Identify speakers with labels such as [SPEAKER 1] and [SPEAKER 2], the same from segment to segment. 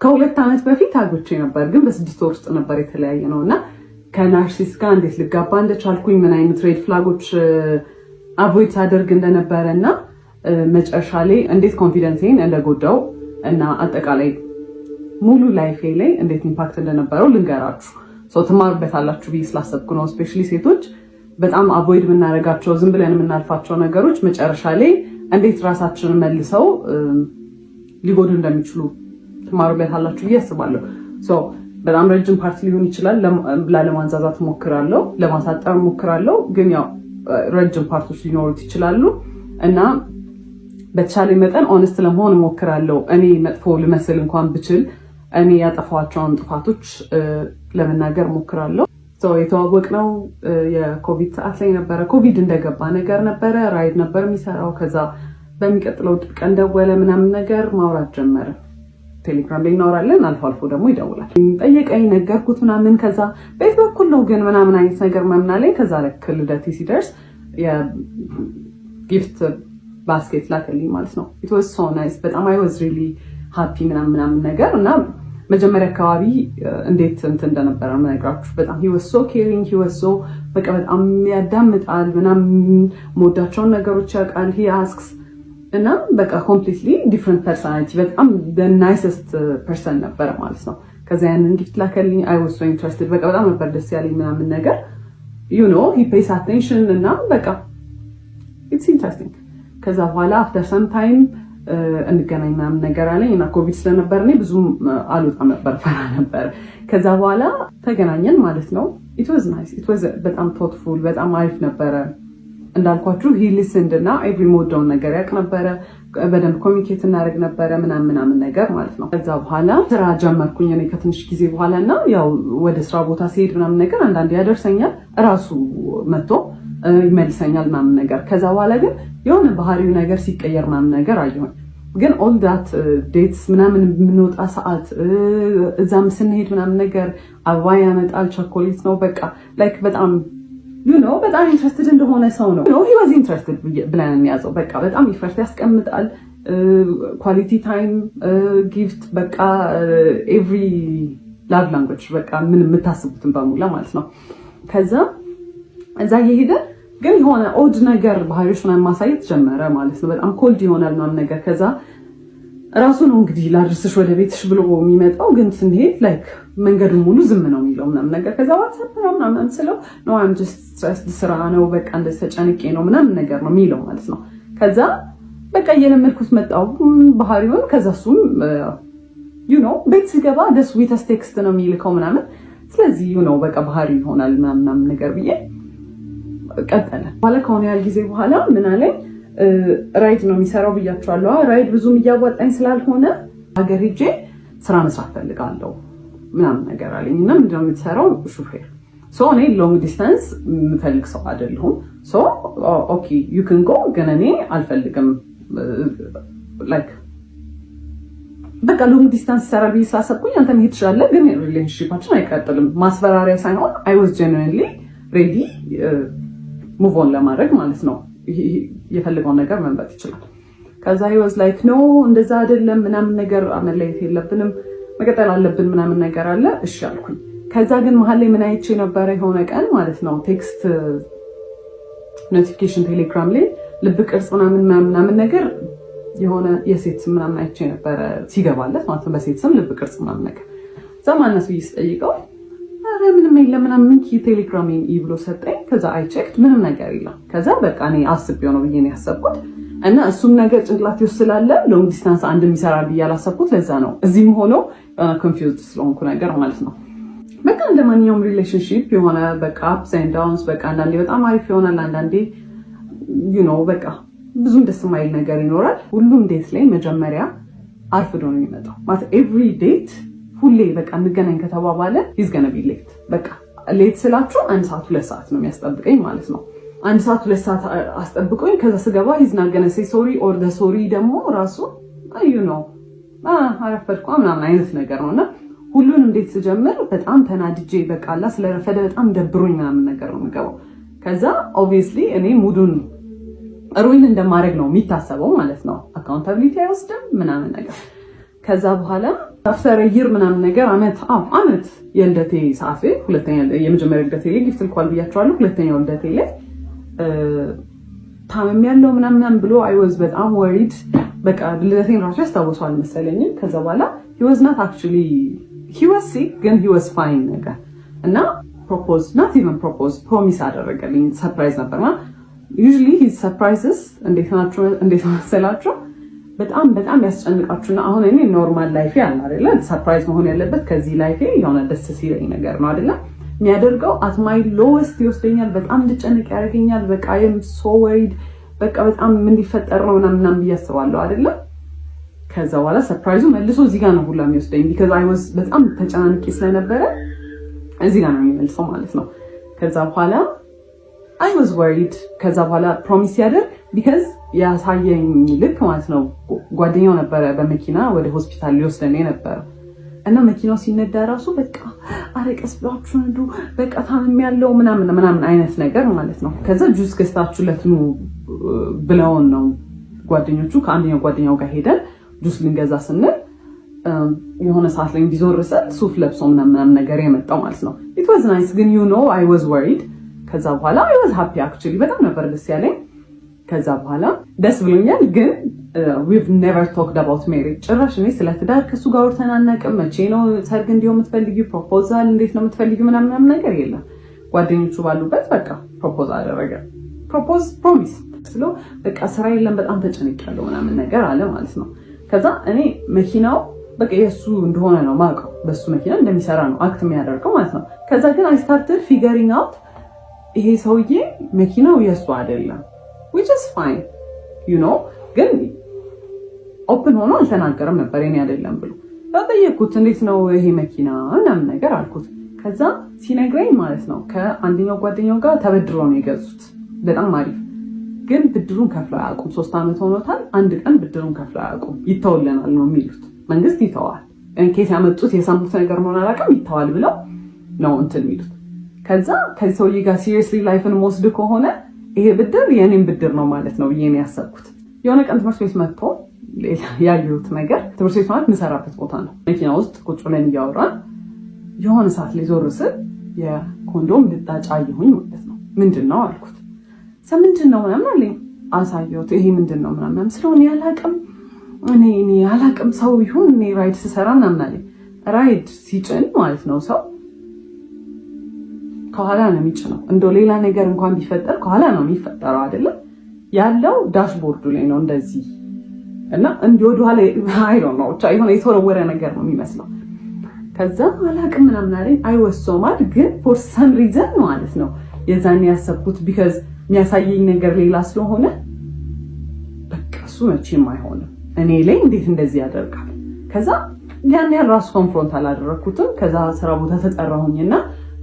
[SPEAKER 1] ከ2 ዓመት በፊት አግብቼ ነበር፣ ግን በ6 ወር ውስጥ ነበር የተለያየነው። እና ከ narcissist ጋር እንዴት ልጋባ እንደቻልኩኝ፣ ምን አይነት red flag ኦች avoid ሳደርግ እንደነበረ እና መጨረሻ ላይ እንዴት confidence ኤን እንደጎዳው እና አጠቃላይ ሙሉ life ኤ ላይ እንዴት impact እንደነበረው ልንገራችሁ። So ትማሩበታላችሁ ብዬ ስላሰብኩ ነው። Especially ሴቶች በጣም avoid የምናደርጋቸው፣ ዝም ብለን የምናልፋቸው ነገሮች መጨረሻ ላይ እንዴት ራሳችንን መልሰው ሊጎዱ እንደሚችሉ ትማሩበታላችሁ ብዬ አስባለሁ። በጣም ረጅም part ሊሆን ይችላል። ላለማንዛዛት ሞክራለሁ፣ ለማሳጠር ሞክራለሁ። ግን ያው ረጅም part ኦች ሊኖሩት ይችላሉ እና በተቻለ መጠን honest ለመሆን እሞክራለሁ። እኔ መጥፎ ልመስል እንኳን ብችል እኔ ያጠፋኋቸውን ጥፋቶች ለመናገር እሞክራለሁ። የተዋወቅነው የኮቪድ ሰዓት ላይ ነበረ። ኮቪድ እንደገባ ነገር ነበረ። Ride ነበር የሚሰራው። ከዛ በሚቀጥለው ቀን ደወለ ምናምን ነገር፣ ማውራት ጀመረ። ቴሌግራም ላይ እናወራለን። አልፎ አልፎ ደግሞ ይደውላል። ጠየቀኝ፣ ነገርኩት ምናምን። ከዛ ቤት በኩል ነው ግን ምናምን አይነት ነገር ምናምን አለኝ። ከዛ ልክ ልደቴ ሲደርስ የ gift basket ላከልኝ ማለት ነው። It was so nice። በጣም I was really happy ምናምን ምናምን ነገር። እና መጀመሪያ አካባቢ እንዴት እንትን እንደነበረ የምነግራችሁ፣ በጣም he was so caring፣ he was so በቃ በጣም ያዳምጣል ምናምን፣ የምወዳቸውን ነገሮች ያውቃል፣ he asks እና በቃ completely different personality፣ በጣም nicest person ነበረ ማለት ነው። ከዛ ያንን gift ላከልኝ። I was so interested፣ በቃ በጣም ነበር ደስ ያለኝ ምናምን ነገር። He pays attention እና በቃ it's interesting። ከዛ በኋላ after some time እንገናኝ ምናምን ነገር አለኝ እና ኮቪድ ስለነበር እኔ ብዙም አልወጣም ነበር፣ ፈራ ነበር። ከዛ በኋላ ተገናኘን ማለት ነው። It was nice፣ it was በጣም thoughtful፣ በጣም አሪፍ ነበረ። እንዳልኳችሁ he listened እና every የምወደውን ነገር ያውቅ ነበረ። በደንብ communicate እናደርግ ነበረ ምናምን ምናምን ነገር ማለት ነው። ከዛ በኋላ ስራ ጀመርኩኝ እኔ ከትንሽ ጊዜ በኋላ። እና ያው ወደ ስራ ቦታ ሲሄድ ምናምን ነገር አንዳንዴ ያደርሰኛል፣ እራሱ መጥቶ ይመልሰኛል ምናምን ነገር። ከዛ በኋላ ግን የሆነ ባህሪው ነገር ሲቀየር ምናምን ነገር አየሁኝ። ግን all that dates ምናምን የምንወጣ ሰዓት፣ እዛም ስንሄድ ምናምን ነገር አበባ ያመጣል፣ ቸኮሌት ነው፣ በቃ like በጣም በጣም interested እንደሆነ ሰው ነው። He was interested ብለን እንያዘው። በቃ በጣም effort ያስቀምጣል። Quality time፣ gift፣ በቃ every love language፣ በቃ ምን የምታስቡትን በሙላ ማለት ነው። ከዛ እዛ እየሄደ ግን የሆነ odd ነገር ባህሪዎች ምናምን ማሳየት ጀመረ ማለት ነው። በጣም cold ይሆናል ምናምን ነገር። ከዛ ራሱ ነው እንግዲህ ላድርስሽ ወደ ቤትሽ ብሎ የሚመጣው። ግን ስንሄድ like መንገዱን ሙሉ ዝም ነው የሚለው ምናምን ነገር። ከዛ what's up ነው ምናምን ስለው "No, I'm just stressed፣ ስራ ነው፣ በቃ እንደዚህ ተጨንቄ ነው" ምናምን ነገር ነው የሚለው ማለት ነው። ከዛ በቃ እየለመድኩት መጣሁ ባህሪውን። ከዛ እሱም ቤት ስገባ the sweetest text ነው የሚልከው ምናምን። ስለዚህ በቃ ባህሪ ይሆናል ምናምን ነገር ብዬ ቀጠለ። በኋላ ከሆነ ያህል ጊዜ በኋላ ምን አለኝ፣ Ride ነው የሚሰራው ብያቸዋለሁ። Ride ብዙም እያዋጣኝ ስላልሆነ ሀገር ሄጄ ስራ መስራት ፈልጋለሁ ምናምን ነገር አለኝ። እና ምንድነው የምትሰራው? ሹፌር። So እኔ long distance የምፈልግ ሰው አይደለሁም። So okay, you can go፣ ግን እኔ አልፈልግም። Like በቃ long distance ይሰራል ብዬ ስላሰብኩኝ አንተ መሄድ ትችላለህ፣ ግን relationship ኣችን አይቀጥልም። ማስፈራሪያ ሳይሆን I was genuinely ready move on ለማድረግ ማለት ነው። የፈለገውን ነገር መምረጥ ይችላል። ከዛ he was like "No፣ እንደዛ አይደለም" ምናምን ነገር፣ መለየት የለብንም፣ መቀጠል አለብን ምናምን ነገር አለ። እሺ አልኩኝ። ከዛ ግን መሀል ላይ ምን አይቼ ነበረ፣ የሆነ ቀን ማለት ነው፣ text notification ቴሌግራም ላይ ልብ ቅርጽ ምናምን ምናምን ነገር፣ የሆነ የሴት ስም ምናምን አይቼ ነበረ ሲገባለት ማለት ነው። በሴት ስም ልብ ቅርጽ ምናምን ነገር። እዛ ማነስ ብዬ ስጠይቀው ኧረ ምንም የለም ምናምን፣ ቴሌግራም ብሎ ሰጠኝ። ከዛ I checked፣ ምንም ነገር የለም። ከዛ በቃ እኔ አስቤው ነው ብዬ ነው ያሰብኩት። እና እሱም ነገር ጭንቅላቴ ውስጥ ስላለ long distance አንድ የሚሰራ ብዬ ያላሰብኩት ለዛ ነው። እዚህም ሆኖ confused ስለሆንኩ ነገር ማለት ነው። በቃ እንደ ማንኛውም relationship የሆነ በቃ ups and downs፣ በቃ አንዳንዴ በጣም አሪፍ ይሆናል፣ አንዳንዴ በቃ ብዙም ደስ የማይል ነገር ይኖራል። ሁሉም date ላይ መጀመሪያ አርፍዶ ነው የሚመጣው። ማለት every date ሁሌ በቃ እንገናኝ ከተባባለ he's gonna be late። በቃ late ስላችሁ አንድ ሰዓት፣ 2 ሰዓት ነው የሚያስጠብቀኝ ማለት ነው። አንድ ሰዓት፣ 2 ሰዓት አስጠብቆኝ ከዛ ስገባ he's not gonna say sorry or the sorry ደግሞ ራሱ አረፈድኳ ምናምን አይነት ነገር ነው። እና ሁሉንም date ስጀምር በጣም ተናድጄ፣ በቃላ ስለረፈደ በጣም ደብሮኝ ምናምን ነገር ነው የምገባው። ከዛ obviously እኔ mood ኡን ruin እንደማድረግ ነው የሚታሰበው ማለት ነው። Accountability አይወስድም ምናምን ነገር። ከዛ ከዛ በኋላ after a year ምናምን ነገር፣ አመት፣ አዎ አመት፣ የልደቴ ሰዓት ላይ፣ ሁለተኛ፣ የመጀመሪያ ልደቴ ላይ gift ልኳል ብያቸዋለሁ። ሁለተኛው ልደቴ ላይ ታምሜያለሁ ምናምን ብሎ I was በጣም worried። በቃ ልደቴን ራሱ ያስታውሰዋል መሰለኝም። ከዛ በኋላ he was not actually, he was sick ግን he was fine ነገር እና propose, not even propose, promise አደረገልኝ። Surprise ነበርና usually his surprises እንዴት ናቸው፣ እንዴት መሰላችሁ? በጣም በጣም ያስጨንቃችሁና አሁን እኔ normal life ኤ አለ አይደለ? Surprise መሆን ያለበት ከዚህ life ኤ የሆነ ደስ ሲለኝ ነገር ነው አይደለ? የሚያደርገው at my lowest ይወስደኛል። በጣም እንድጨንቅ ያደርገኛል። በቃ I'm so worried፣ በቃ በጣም ምን ሊፈጠር ነው ምናምን ምናምን ብዬ አስባለሁ አይደለ? ከዛ በኋላ surprise ኡ መልሶ እዚህ ጋር ነው ሁላ የሚወስደኝ because I was በጣም ተጨናንቄ ስለነበረ እዚህ ጋር ነው የሚመልሰው ማለት ነው። ከዛ በኋላ I was worried። ከዛ በኋላ promise ያደርግ because ያሳየኝ ልክ ማለት ነው፣ ጓደኛው ነበረ በመኪና ወደ ሆስፒታል ሊወስደን የነበረው እና መኪናው ሲነዳ ራሱ በቃ አረ ቀስ ብላችሁ ነዱ፣ በቃ ታምሜያለሁ ምናምን ምናምን አይነት ነገር ማለት ነው። ከዛ ጁስ ገዝታችሁለት ኑ ብለውን ነው ጓደኞቹ። ከአንደኛው ጓደኛው ጋር ሄደን ጁስ ልንገዛ ስንል የሆነ ሰዓት ላይ እንዲዞር ስል ሱፍ ለብሶ ምናምን ምናምን ነገር የመጣው ማለት ነው። It was nice ግን I was worried። ከዛ በኋላ I was happy actually፣ በጣም ነበር ደስ ያለኝ። ከዛ በኋላ ደስ ብሎኛል። ግን we've never talked about marriage፣ ጭራሽ እኔ ስለ ትዳር ከሱ ጋር አውርተን አናውቅም። መቼ ነው ሰርግ እንዲሆን የምትፈልጊው? Proposal እንዴት ነው የምትፈልጊው? ምናምን ምናምን ነገር የለም። ጓደኞቹ ባሉበት በቃ propose አደረገ። Propose, promise ስለው በቃ ስራ የለም፣ በጣም ተጨንቄያለሁ ምናምን ነገር አለ ማለት ነው። ከዛ እኔ መኪናው በቃ የእሱ እንደሆነ ነው ማውቀው፣ በሱ መኪና እንደሚሰራ ነው act የሚያደርገው ማለት ነው። ከዛ ግን I started figuring out ይሄ ሰውዬ መኪናው የእሱ አይደለም፣ which is fine፣ ግን open ሆኖ አልተናገረም ነበር የኔ አይደለም ብሎ። ጠየቅኩት። እንዴት ነው ይሄ መኪና ምናምን ነገር አልኩት። ከዛ ሲነግረኝ ማለት ነው ከአንደኛው ጓደኛው ጋር ተበድሮ ነው የገዙት። በጣም አሪፍ፣ ግን ብድሩን ከፍለው አያውቁም። 3 ዓመት ሆኖታል። አንድ ቀን ብድሩን ከፍለው አያውቁም። ይተውልናል ነው የሚሉት። መንግስት ይተዋል። ኬስ ያመጡት የሰሙት ነገር መሆን አላውቅም። ይተዋል ብለው ነው እንትን የሚሉት። ከዛ ከዚህ ሰውዬ ጋር seriously life ን መወስድ ከሆነ ይሄ ብድር የእኔም ብድር ነው ማለት ነው ብዬ ነው ያሰብኩት። የሆነ ቀን ትምህርት ቤት መጥቶ ያየሁት ነገር፣ ትምህርት ቤት ማለት የምሰራበት ቦታ ነው። መኪና ውስጥ ቁጭ ብለን እያወራን የሆነ ሰዓት ላይ ዞር ስል የኮንዶም ልጣጭ አየሁኝ ማለት ነው። ምንድን ነው አልኩት። ምንድን ነው ምናምን አለኝ። አሳየሁት። ይሄ ምንድን ነው ምናምን ስለሆነ ያላቅም፣ እኔ አላቅም፣ ሰው ይሁን፣ እኔ ride ስሰራ ምናምን አለኝ። Ride ሲጭን ማለት ነው ሰው ከኋላ ነው የሚጭነው። እንደው ሌላ ነገር እንኳን ቢፈጠር ከኋላ ነው የሚፈጠረው አይደለም፣ ያለው dashboard ኡ ላይ ነው እንደዚህ እና እንዲህ ወደኋላ፣ I don't know፣ ብቻ የሆነ የተወረወረ ነገር ነው የሚመስለው። ከዛ አላቅም ምናምን አለኝ። I was so mad ግን for some reason ማለት ነው የዛን ያሰብኩት because የሚያሳየኝ ነገር ሌላ ስለሆነ በቃ እሱ መቼም አይሆንም፣ እኔ ላይ እንዴት እንደዚህ ያደርጋል። ከዛ ያን ያህል ራሱ confront አላደረግኩትም። ከዛ ስራ ቦታ ተጠራሁኝና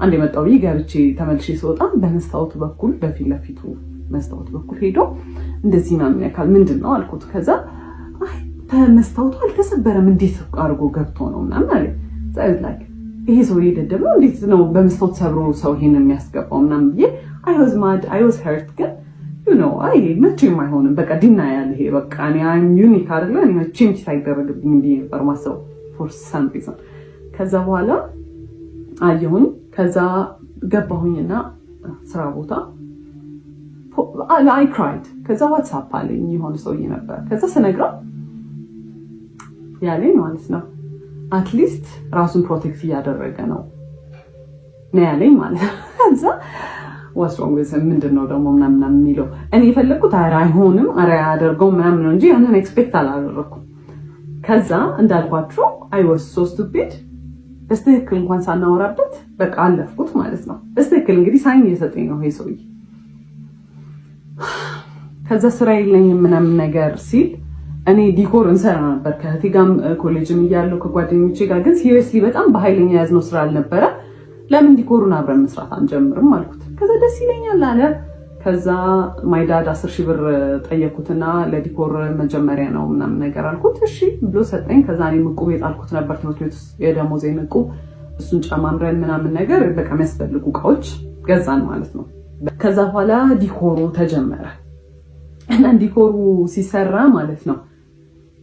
[SPEAKER 1] አንድ የመጣው ብዬ ገብቼ ተመልሼ ስወጣ በመስታወቱ በኩል፣ በፊት ለፊቱ መስታወት በኩል ሄዶ እንደዚህ ምናምን ያካል፣ ምንድን ነው አልኩት። ከዛ አይ መስታወቱ አልተሰበረም፣ እንዴት አድርጎ ገብቶ ነው ምናምን አለ። Like ይሄ ሰውዬ ደደብ ነው፣ እንዴት ነው በመስታወት ሰብሮ ሰው ይሄን የሚያስገባው ምናምን ብዬ I was mad, I was hurt ግን አይ መቼም አይሆንም፣ በቃ denial፣ ይሄ በቃ እኔ I'm unique አይደለ፣ እኔ መቼም cheat አይደረግብኝም ብዬ ነበር ማሰብ for some reason። ከዛ በኋላ አየሁኝ። ከዛ ገባሁኝና ስራ ቦታ I cried። ከዛ what's up አለኝ የሆነ ሰውዬ ነበር። ከዛ ስነግረው ያለኝ ማለት ነው at least ራሱን protect እያደረገ ነው ነው ያለኝ ማለት ነው። ከዛ what's wrong ምንድን ነው ደግሞ ምናምን የሚለው፣ እኔ የፈለግኩት ኧረ አይሆንም፣ ኧረ አያደርገውም ምናምን ነው እንጂ ያንን expect አላደረኩም። ከዛ እንዳልኳችሁ I was so stupid፣ በስትክክል እንኳን ሳናወራበት በቃ አለፍኩት ማለት ነው። በስትክክል እንግዲህ sign እየሰጠኝ ነው ይሄ ሰውዬ። ከዛ ስራ የለኝም ምናምን ነገር ሲል እኔ decor እንሰራ ነበር ከእህቴ ጋርም ኮሌጅም እያለሁ ከጓደኞቼ ጋር፣ ግን seriously በጣም በኃይለኛ የያዝነው ስራ አልነበረ። ለምን decor ኡን አብረን መስራት አንጀምርም አልኩት። ከዛ ደስ ይለኛል አለ። ከዛ my dad 10,000 ብር ጠየኩትና ለ decor መጀመሪያ ነው ምናምን ነገር አልኩት። እሺ ብሎ ሰጠኝ። ከዛ እኔም ዕቁብ የጣልኩት ነበር ትምህርት ቤት ውስጥ፣ የደሞዜን ዕቁብ፣ እሱን ጨማምረን ምናምን ነገር በቃ የሚያስፈልጉ እቃዎች ገዛን ማለት ነው። ከዛ በኋላ decor ኡ ተጀመረ እና decor ኡ ሲሰራ ማለት ነው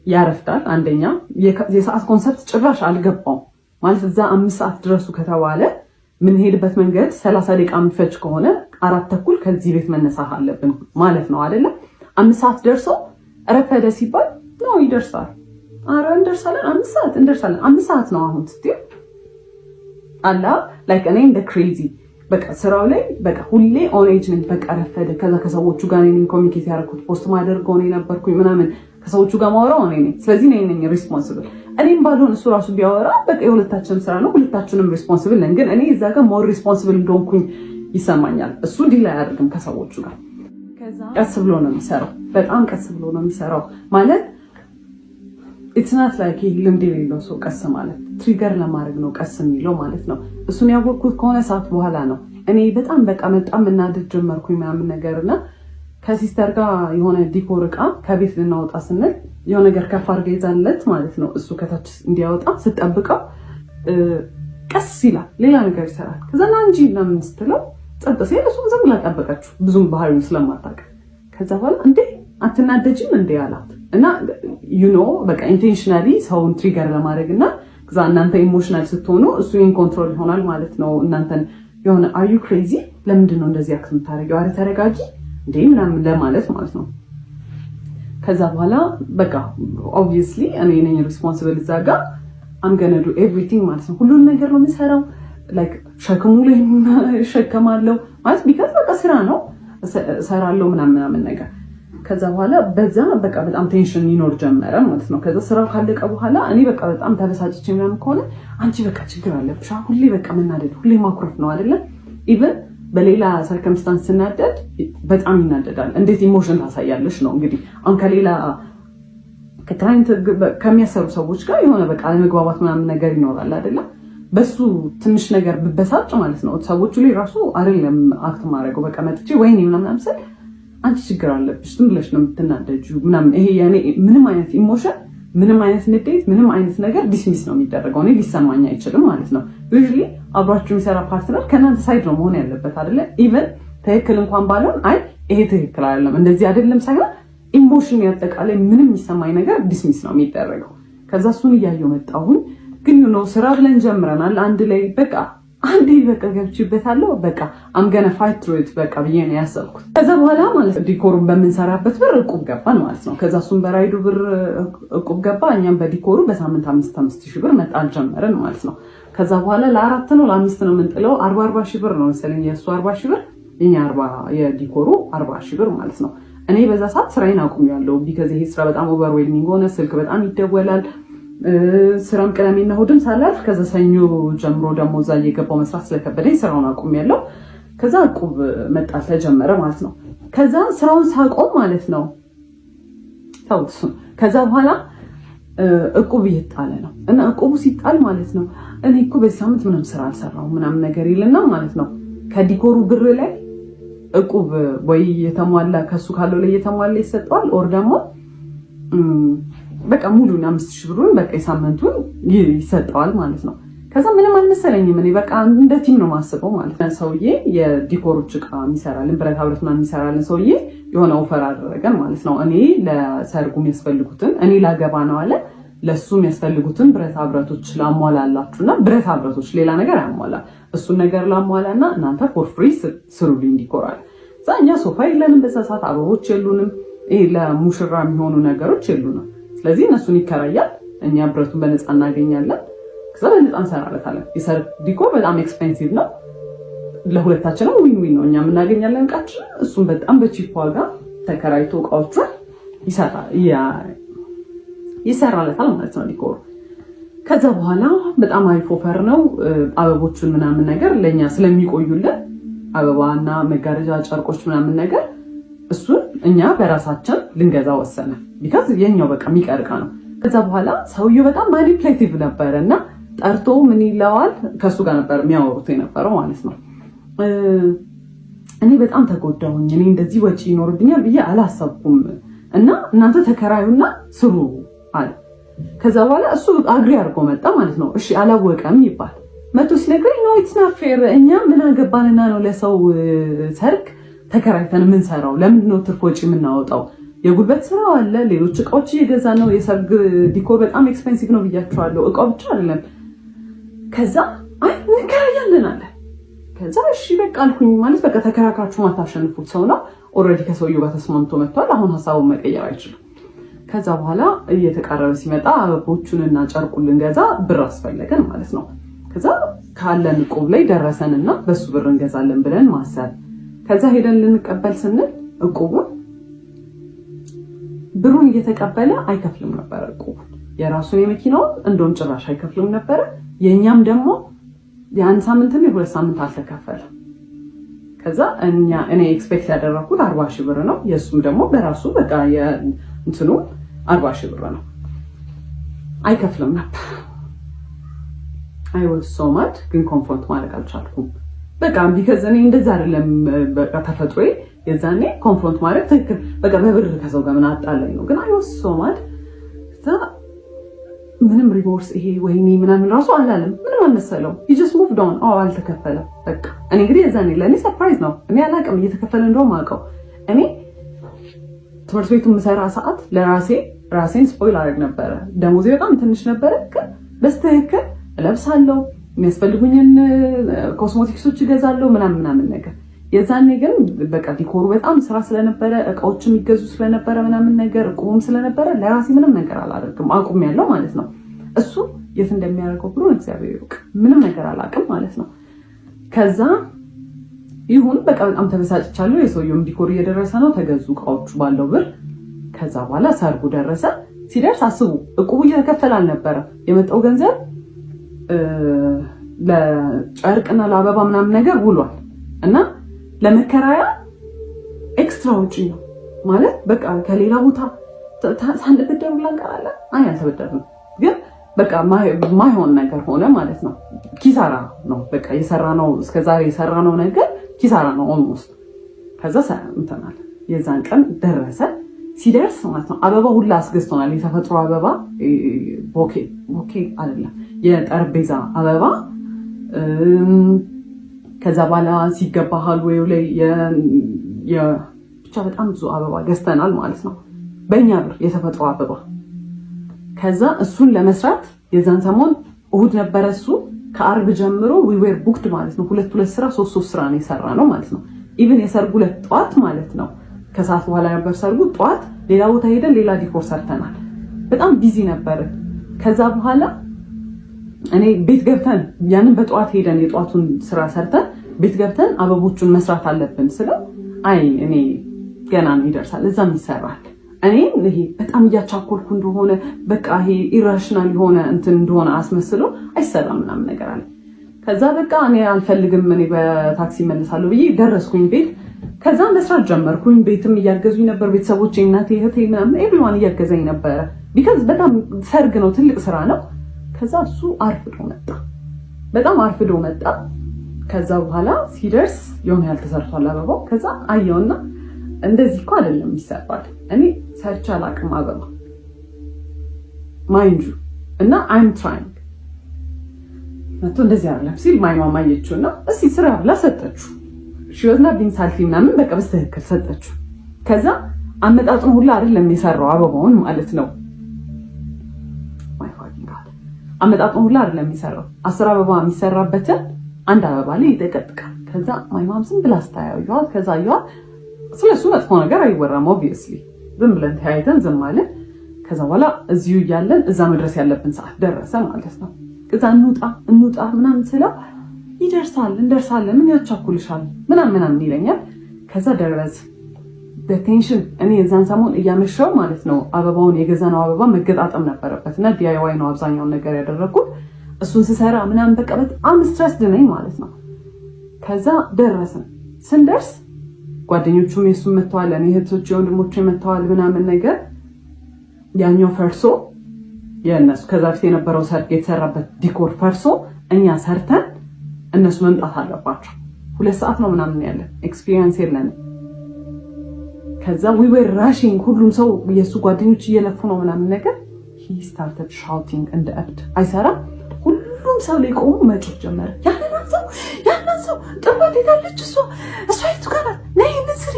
[SPEAKER 1] ያረፍዳል። አንደኛ የሰዓት concept ጭራሽ አልገባውም። ማለት እዛ 5 ሰዓት ድረሱ ከተባለ የምንሄድበት መንገድ 30 ደቂቃ የሚፈጅ ከሆነ 4:30 ከዚህ ቤት መነሳት አለብን ማለት ነው አይደለም? 5 ሰዓት ደርሶ ረፈደ ሲባል ነው ይደርሳል። አረ እንደርሳለን፣ 5 ሰዓት እንደርሳለን። 5 ሰዓት ነው አሁን ስትይው አላ like እኔ እንደ crazy በቃ ስራው ላይ በቃ ሁሌ on edge ነኝ። በቃ ረፈደ። ከዛ ከሰዎቹ ጋር እኔ ነኝ communicate ያደረኩት፣ post ማደርገው እኔ ነበርኩኝ ምናምን፣ ከሰዎቹ ጋር ማወራው እኔ ነኝ። ስለዚህ እኔ ነኝ responsible። እኔም ባልሆን እሱ ራሱ ቢያወራ በቃ የሁለታችንም ስራ ነው፣ ሁለታችንም responsible ነን። ግን እኔ እዛ ጋር more responsible እንደሆንኩኝ ይሰማኛል። እሱ deal አያደርግም ከሰዎቹ ጋር። ቀስ ብሎ ነው የሚሰራው፣ በጣም ቀስ ብሎ ነው የሚሰራው። ማለት it's not like ልምድ የሌለው ሰው ቀስ ማለት trigger ለማድረግ ነው ቀስ የሚለው ማለት ነው። እሱን ያወቅኩት ከሆነ ሰዓት በኋላ ነው። እኔ በጣም በቃ በጣም መናደድ ጀመርኩኝ ምናምን ነገር። እና ከ sister ጋር የሆነ decor እቃ ከቤት ልናወጣ ስንል የሆነ ነገር ከፍ አድርጋ ይዛለት ማለት ነው። እሱ ከታች እንዲያወጣ ስጠብቀው ቀስ ይላል፣ ሌላ ነገር ይሰራል። ከዛ ና እንጂ ምናምን ስትለው ጸጥ ሲል እሱም ዝም ብላ ጠበቀችው፣ ብዙም ባህሪውን ስለማታውቅ። ከዛ በኋላ እንዴ አትናደጅም እንዴ አላት። እና በቃ intentionally ሰውን trigger ለማድረግ እና ከዛ እናንተ emotional ስትሆኑ እሱ in control ይሆናል ማለት ነው። እናንተን የሆነ "Are you crazy? ለምንድን ነው እንደዚህ act የምታደርጊው? አረ ተረጋጊ እንዴ" ምናምን ለማለት ማለት ነው። ከዛ በኋላ በቃ obviously እኔ ነኝ responsible እዛ ጋር፣ I'm gonna do everything ማለት ነው። ሁሉን ነገር ነው የምሰራው። Like ሸክሙ ላይ እሸከማለሁ ማለት because በቃ ስራ ነው፣ እሰራለሁ ምናምን ምናምን ነገር። ከዛ በኋላ በዛ በቃ በጣም tension ይኖር ጀመረ ማለት ነው። ከዛ ስራው ካለቀ በኋላ እኔ በቃ በጣም ተበሳጭቼ ምናምን ከሆነ "አንቺ በቃ ችግር አለብሽ፣ ሁሌ በቃ መናደድ፣ ሁሌ ማኩረፍ ነው አይደለም?" Even በሌላ circumstance ስናደድ በጣም ይናደዳል። "እንዴት emotion ታሳያለሽ?" ነው እንግዲህ። አሁን ከሌላ ከ client ከሚያሰሩ ሰዎች ጋር የሆነ በቃ አለመግባባት ምናምን ነገር ይኖራል አይደለም? በሱ ትንሽ ነገር ብበሳጭ ማለት ነው ሰዎቹ ላይ ራሱ አይደለም act ማድረገው፣ በቃ መጥቼ ወይኔ ምናምን ስል "አንቺ ችግር አለብሽ፣ ዝም ብለሽ ነው የምትናደጂው" ምናምን። ይሄ የኔ ምንም አይነት emotion፣ ምንም አይነት ንዴት፣ ምንም አይነት ነገር dismiss ነው የሚደረገው። እኔ ሊሰማኝ አይችልም ማለት ነው። Usually አብሯችሁ የሚሰራ partner ከእናንተ side ነው መሆን ያለበት አይደለ? Even ትክክል እንኳን ባልሆን አይ ይሄ ትክክል አይደለም፣ እንደዚህ አይደለም ሳይሆን emotion ያጠቃላይ ምንም የሚሰማኝ ነገር dismiss ነው የሚደረገው። ከዛ እሱን እያየው መጣሁኝ። ግን ስራ ብለን ጀምረናል አንድ ላይ፣ በቃ አንዴ በቃ ገብቼበታለሁ። በቃ I'm gonna fight through it በቃ ብዬ ነው ያሰብኩት። ከዛ በኋላ ማለት decor ኡን በምንሰራበት ብር እቁብ ገባን ማለት ነው። ከዛ እሱም በ ride ኡ ብር እቁብ ገባ፣ እኛም በ decor ኡ በሳምንት 5,000 5,000 ብር መጣል ጀመርን ማለት ነው። ከዛ በኋላ ለአራት ነው ለአምስት ነው የምንጥለው፣ 40,000 40,000 ብር ነው መሰለኝ፣ የእሱ 40,000 ብር፣ የኛ 40፣ የ decor ኡ 40,000 ብር ማለት ነው። እኔ በዛ ሰዓት ስራዬን አቁሜያለሁ። Because ይሄ ስራ በጣም overwhelming ሆነ። ስልክ በጣም ይደወላል። ስራም ቅዳሜና እሑድም ሳላርፍ ከዛ ሰኞ ጀምሮ ደግሞ እዛ እየገባው መስራት ስለከበደኝ ስራውን አቁሜያለሁ። ከዛ እቁብ መጣል ተጀመረ ማለት ነው። ከዛ ስራውን ሳቆም ማለት ነው ተውት እሱን። ከዛ በኋላ እቁብ እየጣለ ነው እና እቁቡ ሲጣል ማለት ነው "እኔ እኮ በዚህ ሳምንት ምንም ስራ አልሰራሁም" ምናምን ነገር ይልና ማለት ነው ከ decor ኡ ብር ላይ እቁብ ወይ የተሟላ ከሱ ካለው ላይ የተሟላ ይሰጠዋል፣ or ደግሞ በቃ ሙሉን 5,000 ብሩን በቃ የሳምንቱን ይሰጠዋል ማለት ነው። ከዛ ምንም አልመሰለኝም። እኔ በቃ እንደ team ነው የማስበው ማለት ነው። ሰውዬ የ decor ኦች እቃ የሚሰራልን፣ ብረታ ብረት ምናምን የሚሰራልን ሰውዬ የሆነ offer አደረገን ማለት ነው። እኔ ለሰርጉ የሚያስፈልጉትን፣ እኔ ላገባ ነው አለ፣ ለእሱ የሚያስፈልጉትን ብረታ ብረቶች ላሟላላችሁ እና ብረታ ብረቶች ሌላ ነገር አያሟላ፣ እሱን ነገር ላሟላ እና እናንተ for free ስሩልኝ decor አለ። እዛ እኛ ሶፋ የለንም በዛ ሰዓት፣ አበቦች የሉንም፣ ይሄ ለሙሽራ የሚሆኑ ነገሮች የሉንም። ስለዚህ እነሱን ይከራያል፣ እኛ ብረቱን በነፃ እናገኛለን። ከዛ በነፃ እንሰራለታለን። የሰርግ decor በጣም expensive ነው። ለሁለታችንም win win ነው። እኛም እናገኛለን እቃችንን፣ እሱም በጣም በ cheap ዋጋ ተከራይቶ እቃዎቹን ይሰራለታል ማለት ነው decor ኡ። ከዛ በኋላ በጣም አሪፍ offer ነው። አበቦቹን ምናምን ነገር ለእኛ ስለሚቆዩልን አበባና መጋረጃ፣ ጨርቆች ምናምን ነገር እሱን እኛ በራሳችን ልንገዛ ወሰነ። Because የኛው በቃ የሚቀር እቃ ነው። ከዛ በኋላ ሰውየው በጣም manipulative ነበረ እና ጠርቶ ምን ይለዋል፣ ከእሱ ጋር ነበር የሚያወሩት የነበረው ማለት ነው። "እኔ በጣም ተጎዳሁኝ፣ እኔ እንደዚህ ወጪ ይኖርብኛል ብዬ አላሰብኩም እና እናንተ ተከራዩና ስሩ" አለ። ከዛ በኋላ እሱ agree አድርጎ መጣ ማለት ነው። እሺ አላወቀም ይባል መቶ ሲነግረኝ "No, it's not fair፣ እኛ ምን አገባንና ነው ለሰው ሰርግ ተከራይተን የምንሰራው? ለምንድን ነው ትርፍ ወጪ የምናወጣው? የጉልበት ስራው አለ፣ ሌሎች እቃዎች እየገዛ ነው። የሰርግ decor በጣም expensive ነው ብያቸዋለሁ። እቃው ብቻ አይደለም። ከዛ አይ እንከራያለን አለ። ከዛ እሺ በቃ አልኩኝ። ማለት በቃ ተከራክራችሁ ማታሸንፉት ሰው ነው። Already ከሰውየው ጋር ተስማምቶ መጥቷል። አሁን ሀሳቡን መቀየር አይችልም። ከዛ በኋላ እየተቃረበ ሲመጣ አበቦቹንና ጨርቁን ልንገዛ ብር አስፈለገን ማለት ነው። ከዛ ካለን እቁብ ላይ ደረሰንና በሱ ብር እንገዛለን ብለን ማሰብ። ከዛ ሄደን ልንቀበል ስንል እቁቡን ብሩን እየተቀበለ አይከፍልም ነበረ። እቁቡን የራሱን የመኪናውን እንደውም ጭራሽ አይከፍልም ነበረ። የእኛም ደግሞ የአንድ ሳምንትም የ2 ሳምንት አልተከፈለም። ከዛ እኛ እኔ expect ያደረኩት 40,000 ብር ነው። የእሱም ደግሞ በራሱ በቃ እንትኑ 40,000 ብር ነው። አይከፍልም ነበር። I was so mad፣ ግን confront ማድረግ አልቻልኩም። በቃ because እኔ እንደዛ አይደለም በቃ ተፈጥሮዬ። የዛኔ confront ማድረግ ትክክል በቃ በብር ከሰው ጋር ምን አጣላኝ ነው። ግን I was so mad። ምንም remorse ይሄ ወይኔ ምናምን ራሱ አላለም። ምንም አልመሰለው። He just moved on። አዎ አልተከፈለም። በቃ እኔ እንግዲህ የዛኔ ለእኔ surprise ነው። እኔ አላውቅም እየተከፈለ እንደውም አውቀው። እኔ ትምህርት ቤቱ የምሰራ ሰዓት ለራሴ ራሴን spoil አደርግ ነበረ። ደሞዜ በጣም ትንሽ ነበረ፣ ግን በስትክክል እለብሳለሁ፣ የሚያስፈልጉኝን ኮስሞቲክሶች እገዛለሁ ምናምን ምናምን ነገር። የዛኔ ግን በቃ decor ኡ በጣም ስራ ስለነበረ፣ እቃዎች የሚገዙ ስለነበረ ምናምን ነገር፣ እቁቡም ስለነበረ ለራሴ ምንም ነገር አላደርግም፣ አቁሜያለሁ ማለት ነው። እሱ የት እንደሚያደርገው ብሎ እግዚአብሔር ይወቅ። ምንም ነገር አላውቅም ማለት ነው። ከዛ ይሁን በቃ በጣም ተበሳጭቻለሁ። የሰውየውም decor እየደረሰ ነው። ተገዙ እቃዎቹ ባለው ብር። ከዛ በኋላ ሰርጉ ደረሰ። ሲደርስ አስቡ እቁቡ እየተከፈለ አልነበረም። የመጣው ገንዘብ ለጨርቅና ለአበባ ምናምን ነገር ውሏል እና ለመከራያ extra ውጪ ነው ማለት በቃ ከሌላ ቦታ ሳንበደር ሁላ እንቀራለን። አይ አልተበደርንም፣ ግን በቃ ማይሆን ነገር ሆነ ማለት ነው። ኪሳራ ነው በቃ የሰራነው፣ እስከዛሬ የሰራነው ነገር ኪሳራ ነው almost። ከዛ እንትናል የዛን ቀን ደረሰ። ሲደርስ ማለት ነው አበባ ሁላ አስገዝቶናል። የተፈጥሮ አበባ፣ bouquet፣ bouquet አይደለም፣ የጠረጴዛ አበባ። ከዛ በኋላ ሲገባ hallway ው ላይ ብቻ በጣም ብዙ አበባ ገዝተናል ማለት ነው፣ በእኛ ብር የተፈጥሮ አበባ። ከዛ እሱን ለመስራት የዛን ሰሞን እሁድ ነበረ እሱ፣ ከአርብ ጀምሮ we were booked ማለት ነው። ሁለት ሁለት ስራ፣ ሶስት ሶስት ስራ ነው የሰራነው ማለት ነው። Even የሰርጉ ዕለት ጠዋት ማለት ነው፣ ከሰዓት በኋላ ነበር ሰርጉ። ጠዋት ሌላ ቦታ ሄደን ሌላ decor ሰርተናል። በጣም busy ነበርን። ከዛ በኋላ እኔ ቤት ገብተን ያንን በጠዋት ሄደን የጠዋቱን ስራ ሰርተን ቤት ገብተን አበቦቹን መስራት አለብን ስለው አይ እኔ ገና ነው ይደርሳል፣ እዛም ይሰራል። እኔ ይሄ በጣም እያቻኮልኩ እንደሆነ በቃ ይሄ irrational የሆነ እንትን እንደሆነ አስመስሎ አይሰራም ምናምን ነገር አለ። ከዛ በቃ እኔ አልፈልግም፣ እኔ በታክሲ እመለሳለሁ ብዬ ደረስኩኝ ቤት። ከዛ መስራት ጀመርኩኝ። ቤትም እያገዙኝ ነበር ቤተሰቦቼ፣ እናቴ፣ እህቴ ምናምን everyone እያገዘኝ ነበረ። Because በጣም ሰርግ ነው፣ ትልቅ ስራ ነው። ከዛ እሱ አርፍዶ መጣ፣ በጣም አርፍዶ መጣ። ከዛ በኋላ ሲደርስ የሆነ ያህል ተሰርቷል አበባው። ከዛ አየውና እንደዚህ እኮ አይደለም ይሰራል። እኔ ሰርቼ አላውቅም አበባ mind you እና I'm trying። መቶ እንደዚህ አይደለም ሲል my mom አየችው እና እስኪ ስራ ብላ ሰጠችው። She was not being salty ምናምን፣ በቃ በስትክክል ሰጠችው። ከዛ አመጣጡን ሁላ አይደለም የሰራው አበባውን ማለት ነው። My fucking God፣ አመጣጡን ሁላ አይደለም የሰራው። 10 አበባ የሚሰራበትን አንድ አበባ ላይ ይጠቀጥቃል። ከዛ my mom ዝም ብላ ስታያዩዋት፣ ከዛ አየዋት። ስለሱ መጥፎ ነገር አይወራም obviously። ዝም ብለን ተያይተን ዝም አለን። ከዛ በኋላ እዚሁ እያለን እዛ መድረስ ያለብን ሰዓት ደረሰ ማለት ነው። ከዛ እንውጣ እንውጣ ምናምን ስለው ይደርሳል፣ እንደርሳለን፣ ምን ያቻኩልሻል ምናምን ምናምን ይለኛል። ከዛ ደረስ በ tension እኔ የዛን ሰሞን እያመሸው ማለት ነው፣ አበባውን የገዛነው አበባ መገጣጠም ነበረበት እና DIY ነው አብዛኛውን ነገር ያደረግኩት። እሱን ስሰራ ምናምን በቃ በጣም stressed ነኝ ማለት ነው። ከዛ ደረስን። ስንደርስ ጓደኞቹም የሱም መጥተዋል፣ እኔ እህቶች የወንድሞቹ መጥተዋል ምናምን ነገር። ያኛው ፈርሶ፣ የእነሱ ከዛ በፊት የነበረው ሰርግ የተሰራበት decor ፈርሶ እኛ ሰርተን እነሱ መምጣት አለባቸው። 2 ሰዓት ነው ምናምን ያለን፣ experience የለንም። ከዛ we were rushing፣ ሁሉም ሰው የእሱ ጓደኞች እየለፉ ነው ምናምን ነገር። He started shouting እንደ እብድ፣ አይሰራም። ሁሉም ሰው ላይ ቆሞ መጮህ ጀመረ። ያንን ሰው ጥባት ሄዳለች፣ እሷ የቱ ጋር ናት? ነይ ይህንን ስሪ።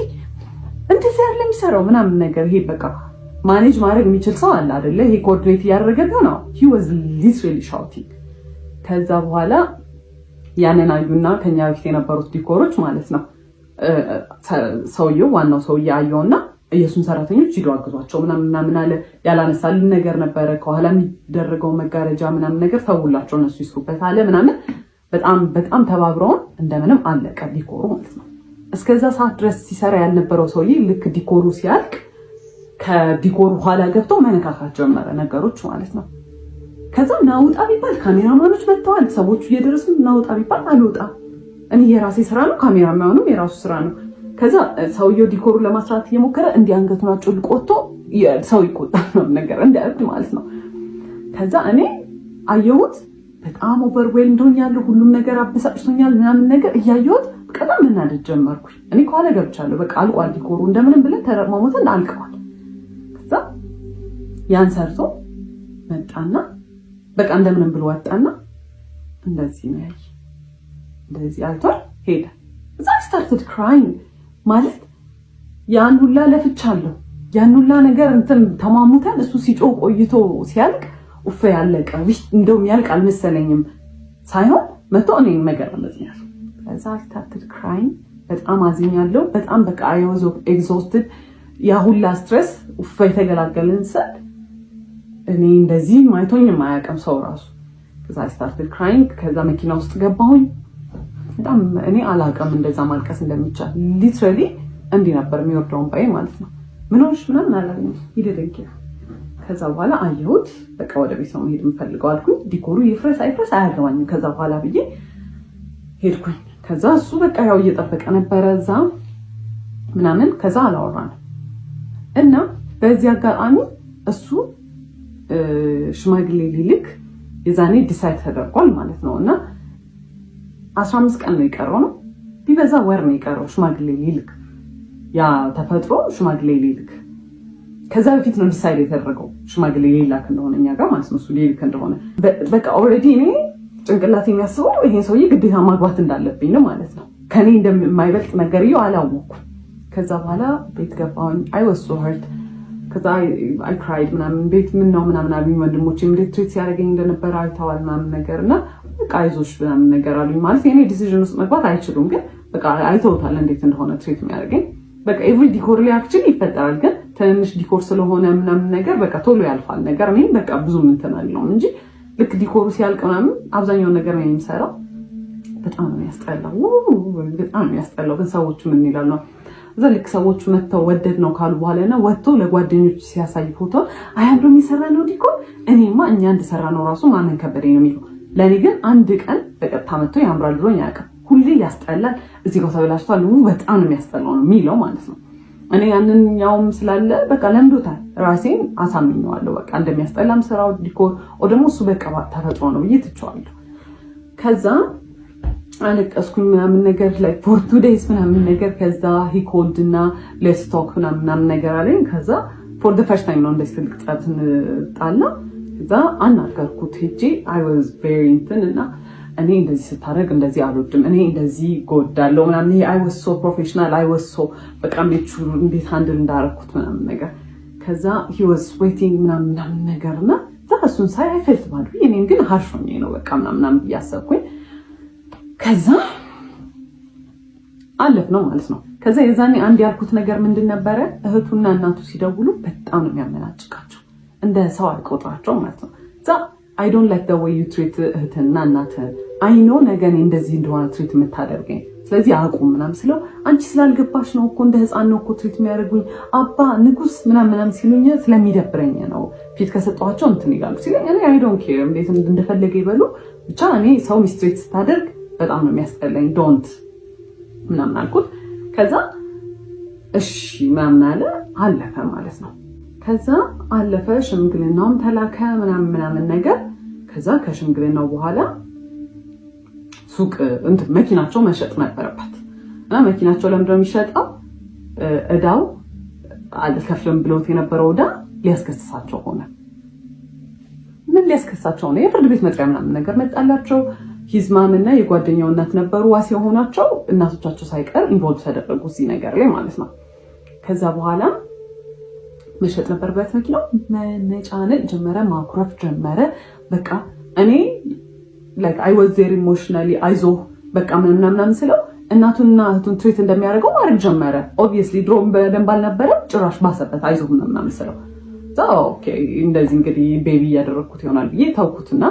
[SPEAKER 1] እንደዚህ ያለ የሚሰራው ምናምን ነገር። ይሄ በቃ manage ማድረግ የሚችል ሰው አለ አይደለ? ይሄ coordinate እያደረገ ቢሆን፣ he was literally shouting። ከዛ በኋላ ያንን አዩና ከኛ በፊት የነበሩት decor ኦች ማለት ነው፣ ሰውየው፣ ዋናው ሰውዬ አየውና የእሱን ሰራተኞች ሂዶ አግዟቸው ምናምን ምናምን አለ። ያላነሳልን ነገር ነበረ፣ ከኋላ የሚደረገው መጋረጃ ምናምን ነገር፣ ተውላቸው እነሱ ይስሩበት አለ ምናምን። በጣም በጣም ተባብረውን እንደምንም አለቀ decor ኡ ማለት ነው። እስከዛ ሰዓት ድረስ ሲሰራ ያልነበረው ሰውዬ ልክ decor ኡ ሲያልቅ ከ decor ኡ ኋላ ገብቶ መነካካት ጀመረ ነገሮች ማለት ነው። ከዛ ናውጣ ቢባል ካሜራማኖች መጥተዋል። ሰዎቹ እየደረሱ ናውጣ ቢባል አልወጣም። እኔ የራሴ ስራ ነው፣ ካሜራማኑም የራሱ ስራ ነው። ከዛ ሰውየው decor ኡን ለማስራት እየሞከረ እንዲህ አንገቱን አጮልቆ ወጥቶ ሰው ይቆጣል ነው ነገር እንደ እብድ ማለት ነው። ከዛ እኔ አየሁት፣ በጣም overwhelmed ሆኛለሁ። ሁሉም ነገር አበሳጭቶኛል ምናምን ነገር። እያየሁት በጣም መናደድ ጀመርኩኝ። እኔ ከኋላ ገብቻለሁ። በቃ አልቋል decor ኡ፣ እንደምንም ብለን ተረማሞተን አልቀዋል። ከዛ ያን ሰርቶ መጣና በቃ እንደምንም ብሎ ወጣና እንደዚህ ነው ያየ፣ እንደዚህ አይቷል ሄደ። እዛ I started crying። ማለት ያን ሁላ ለፍቻለሁ፣ ያን ሁላ ነገር እንትን ተማሙተን እሱ ሲጮህ ቆይቶ ሲያልቅ ኡፈ ያለቀ እንደውም ያልቅ አልመሰለኝም ሳይሆን መቶ እኔን መገረመዝ ነው ያለው። ከዛ I started crying። በጣም አዝኛለሁ። በጣም በቃ I was exhausted። ያ ሁላ stress ኡፈ የተገላገልን ስል እኔ እንደዚህ ማይቶኝ የማያውቅም ሰው ራሱ። ከዛ I started crying። ከዛ መኪና ውስጥ ገባሁኝ። በጣም እኔ አላውቅም እንደዛ ማልቀስ እንደሚቻል። Literally እንዲህ ነበር የሚወርደው እንባዬ ማለት ነው። ምን ሆንሽ ምናምን አላለኝም። He didn't care። ከዛ በኋላ አየሁት። በቃ ወደ ቤት ነው መሄድ የምፈልገው አልኩኝ። Decor ኡ ይፍረስ አይፍረስ አያገባኝም ከዛ በኋላ ብዬ ሄድኩኝ። ከዛ እሱ በቃ ያው እየጠበቀ ነበረ እዛ ምናምን። ከዛ አላወራንም እና በዚህ አጋጣሚ እሱ ሽማግሌ ሊልክ የዛኔ decide ተደርጓል ማለት ነው። እና 15 ቀን ነው የቀረው፣ ነው ቢበዛ ወር ነው የቀረው ሽማግሌ ሊልክ፣ ያ ተፈጥሮ ሽማግሌ ሊልክ። ከዛ በፊት ነው decide የተደረገው ሽማግሌ ሊላክ እንደሆነ እኛ ጋር ማለት ነው። እሱ ሊልክ እንደሆነ በቃ already እኔ ጭንቅላት የሚያስበው ይሄን ሰውዬ ግዴታ ማግባት እንዳለብኝ ነው ማለት ነው። ከኔ እንደማይበልጥ ነገርየው አላወኩም። ከዛ በኋላ ቤት ገባሁኝ። I was so hurt። ከዛ I cried ምናምን። ቤት ምን ነው ምናምን አሉኝ ወንድሞቼ፣ እንዴት treat ሲያደርገኝ እንደነበረ አይተዋል ምናምን ነገር እና በቃ አይዞሽ ምናምን ነገር አሉኝ። ማለት የኔ decision ውስጥ መግባት አይችሉም፣ ግን በቃ አይተውታል እንዴት እንደሆነ treat የሚያደርገኝ። በቃ every decor ላይ actually ይፈጠራል፣ ግን ትንንሽ decor ስለሆነ ምናምን ነገር በቃ ቶሎ ያልፋል ነገር። እኔም በቃ ብዙም እንትን አልለውም እንጂ ልክ decor ኡ ሲያልቅ ምናምን አብዛኛውን ነገር ነው የሚሰራው። በጣም ነው የሚያስጠላው፣ በጣም ነው የሚያስጠላው። ግን ሰዎቹ ምን ይላሉ? እዛ ልክ ሰዎቹ መጥተው ወደድ ነው ካሉ በኋላ ና ወጥቶ ለጓደኞቹ ሲያሳይ ፎቶ አያምርም የሰራ ነው decor፣ እኔማ እኛ እንደሰራ ነው ራሱ ማመን ከበደኝ ነው የሚለው። ለእኔ ግን አንድ ቀን በቀጥታ መጥቶ ያምራል ብሎኝ አያውቅም። ሁሌ ያስጠላል፣ እዚህ ጋር ተበላሽቷል፣ በጣም ነው የሚያስጠላው ነው የሚለው ማለት ነው። እኔ ያንኛውም ስላለ በቃ ለምዶታል። ራሴን አሳምኘዋለሁ። በቃ እንደሚያስጠላም ስራው decor ደግሞ እሱ በቃ ተፈጥሮ ነው ብዬ ትቼዋለሁ። ከዛ አለቀስኩኝ ምናምን ነገር like for 2 days ምናምን ነገር። ከዛ he called እና let's talk ምናምን ምናምን ነገር አለኝ። ከዛ for the first time ነው እንደዚህ ትልቅ ጸብ ስንጣላ። ከዛ አናገርኩት ሄጄ። I was very እንትን እና እኔ እንደዚህ ስታደርግ እንደዚህ አልወድም፣ እኔ እንደዚህ ጎዳለው ምናምን። ይሄ I was so professional፣ I was so በቃ እንዴት እንዴት handle እንዳረኩት ምናምን ነገር። ከዛ he was sweating ምናምን ምናምን ነገር እና እዛ እሱን ሳይ I felt bad። እኔም ግን harsh ሆኜ ነው በቃ ምናምን ምናምን ብዬ አሰብኩኝ። ከዛ አለፍ ነው ማለት ነው። ከዛ የዛኔ አንድ ያልኩት ነገር ምንድን ነበረ? እህቱና እናቱ ሲደውሉ በጣም ነው የሚያመናጭቃቸው፣ እንደ ሰው አልቆጥራቸው ማለት ነው። እዛ I don't like the way you treat እህትና እናትህን፣ I know ነገ እኔ እንደዚህ እንደሆነ treat የምታደርገኝ፣ ስለዚህ አቁም ምናምን ስለው አንቺ ስላልገባሽ ነው እኮ፣ እንደ ህፃን ነው እኮ treat የሚያደርጉኝ፣ አባ ንጉስ ምናምን ምናምን ሲሉኝ ስለሚደብረኝ ነው፣ ፊት ከሰጠኋቸው እንትን ይላሉ ሲለኝ እኔ I don't care፣ እንዴት እንደፈለገ ይበሉ፣ ብቻ እኔ ሰው mistreat ስታደርግ በጣም ነው የሚያስጠላኝ፣ don't ምናምን አልኩት። ከዛ እሺ ምናምን አለ፣ አለፈ ማለት ነው። ከዛ አለፈ፣ ሽምግልናውም ተላከ ምናምን ምናምን ነገር። ከዛ ከሽምግልናው በኋላ ሱቅ እንትን መኪናቸው መሸጥ ነበረበት እና መኪናቸው ለምንድን ነው የሚሸጠው? እዳው አልከፍልም ብሎት የነበረው እዳ ሊያስከስሳቸው ሆነ። ምን ሊያስከሳቸው ነው? የፍርድ ቤት መጥሪያ ምናምን ነገር መጣላቸው። His mom እና የጓደኛው እናት ነበሩ ዋስ የሆናቸው። እናቶቻቸው ሳይቀር involve ተደረጉ እዚህ ነገር ላይ ማለት ነው። ከዛ ከዛ በኋላ መሸጥ ነበረበት መኪናው። መነጫነጭ ጀመረ፣ ማኩረፍ ጀመረ። በቃ እኔ like I was there emotionally፣ አይዞህ በቃ ምናምን ምናምን ስለው እናቱንና እህቱን treat እንደሚያደርገው ማድረግ ጀመረ። Obviously ድሮም በደንብ አልነበረም፣ ጭራሽ ባሰበት። አይዞህ ምናምን ስለው okay እንደዚህ እንግዲህ baby እያደረግኩት ይሆናል ብዬ ተውኩትና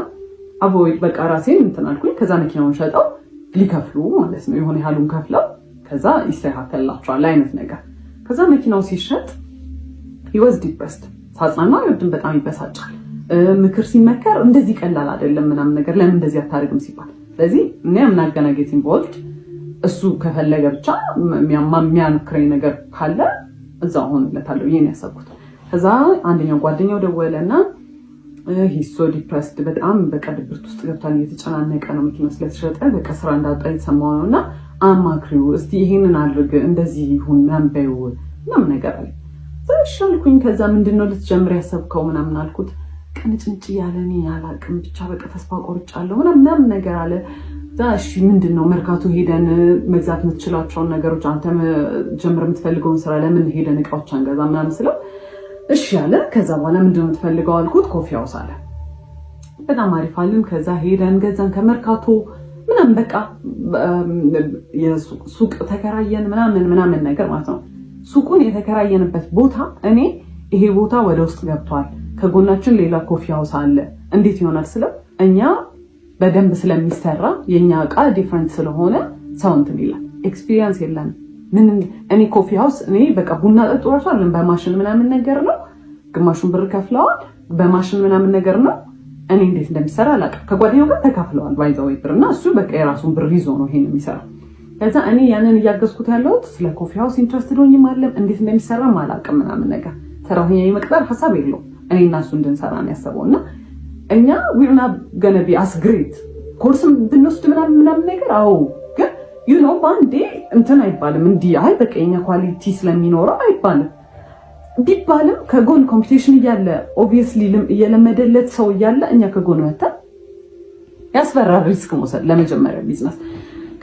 [SPEAKER 1] avoid በቃ ራሴን እንትን አልኩኝ። ከዛ መኪናውን ሸጠው ሊከፍሉ ማለት ነው፣ የሆነ ያህሉን ከፍለው ከዛ ይስተካከልላቸዋል አይነት ነገር። ከዛ መኪናው ሲሸጥ he was depressed። ሳጽናና አይወድም፣ በጣም ይበሳጫል። ምክር ሲመከር እንደዚህ ቀላል አይደለም ምናምን ነገር፣ ለምን እንደዚህ አታደርግም ሲባል፣ ስለዚህ እኔ I'm not gonna get involved፣ እሱ ከፈለገ ብቻ የሚያምክረኝ ነገር ካለ እዛ ሆንለታለሁ ይሄን ያሰብኩት። ከዛ አንደኛው ጓደኛው ደወለ እና he's so depressed፣ በጣም በቃ ድብርት ውስጥ ገብቷል፣ እየተጨናነቀ ነው፣ መኪና ስለተሸጠ በቃ ስራ እንዳጣ የተሰማው ነው እና አማክሪው እስቲ፣ ይሄንን አድርግ፣ እንደዚህ ይሁን ምናምን በይው ምናምን ነገር አለ። እሺ አልኩኝ። ከዛ ምንድን ነው ልትጀምር ያሰብከው ምናምን አልኩት። ቅንጭንጭ እያለ እኔ አላቅም ብቻ በቃ ተስፋ ቆርጫለሁ ምናምን ነገር አለ። እሺ ምንድን ነው፣ መርካቶ ሄደን መግዛት የምትችላቸውን ነገሮች፣ አንተ ጀምር የምትፈልገውን ስራ ለምን ሄደን እቃዎች አንገዛ ምናምን ስለው እሺ አለ። ከዛ በኋላ ምንድን ነው የምትፈልገው አልኩት። Coffee house አለ። በጣም አሪፍ አልን። ከዛ ሄደን ገዛን ከመርካቶ ምናምን፣ በቃ ሱቅ ተከራየን ምናምን ምናምን ነገር ማለት ነው። ሱቁን የተከራየንበት ቦታ እኔ ይሄ ቦታ ወደ ውስጥ ገብቷል፣ ከጎናችን ሌላ coffee house አለ፣ እንዴት ይሆናል ስለው እኛ በደንብ ስለሚሰራ፣ የእኛ እቃ different ስለሆነ ሰው እንትን ይላል። Experience የለንም። ምን እኔ coffee house እኔ በቃ ቡና ጠጡ እራሱ አለን፣ በማሽን ምናምን ነገር ነው። ግማሹን ብር ከፍለዋል። በማሽን ምናምን ነገር ነው። እኔ እንዴት እንደሚሰራ አላውቅም። ከጓደኛው ጋር ተካፍለዋል by the way ብር እና እሱ በቃ የራሱን ብር ይዞ ነው ይሄን የሚሰራው። ከዛ እኔ ያንን እያገዝኩት ያለሁት ስለ coffee house interested ሆኜም አለም፣ እንዴት እንደሚሰራም አላውቅም ምናምን ነገር፣ ሰራተኛ የመቅጠር ሀሳብ የለውም። እኔ እና እሱ እንድንሰራ ነው ያሰበው እና እኛ we're not gonna be as great፣ ኮርስም ብንወስድ ምናምን ምናምን ነገር፣ አዎ ግን በአንዴ እንትን አይባልም። እንዲህ አይ በቃ የኛ quality ስለሚኖረው አይባልም። ቢባልም ከጎን competition እያለ፣ obviously እየለመደለት ሰው እያለ፣ እኛ ከጎን መተን ያስፈራል risk መውሰድ ለመጀመሪያ ቢዝነስ።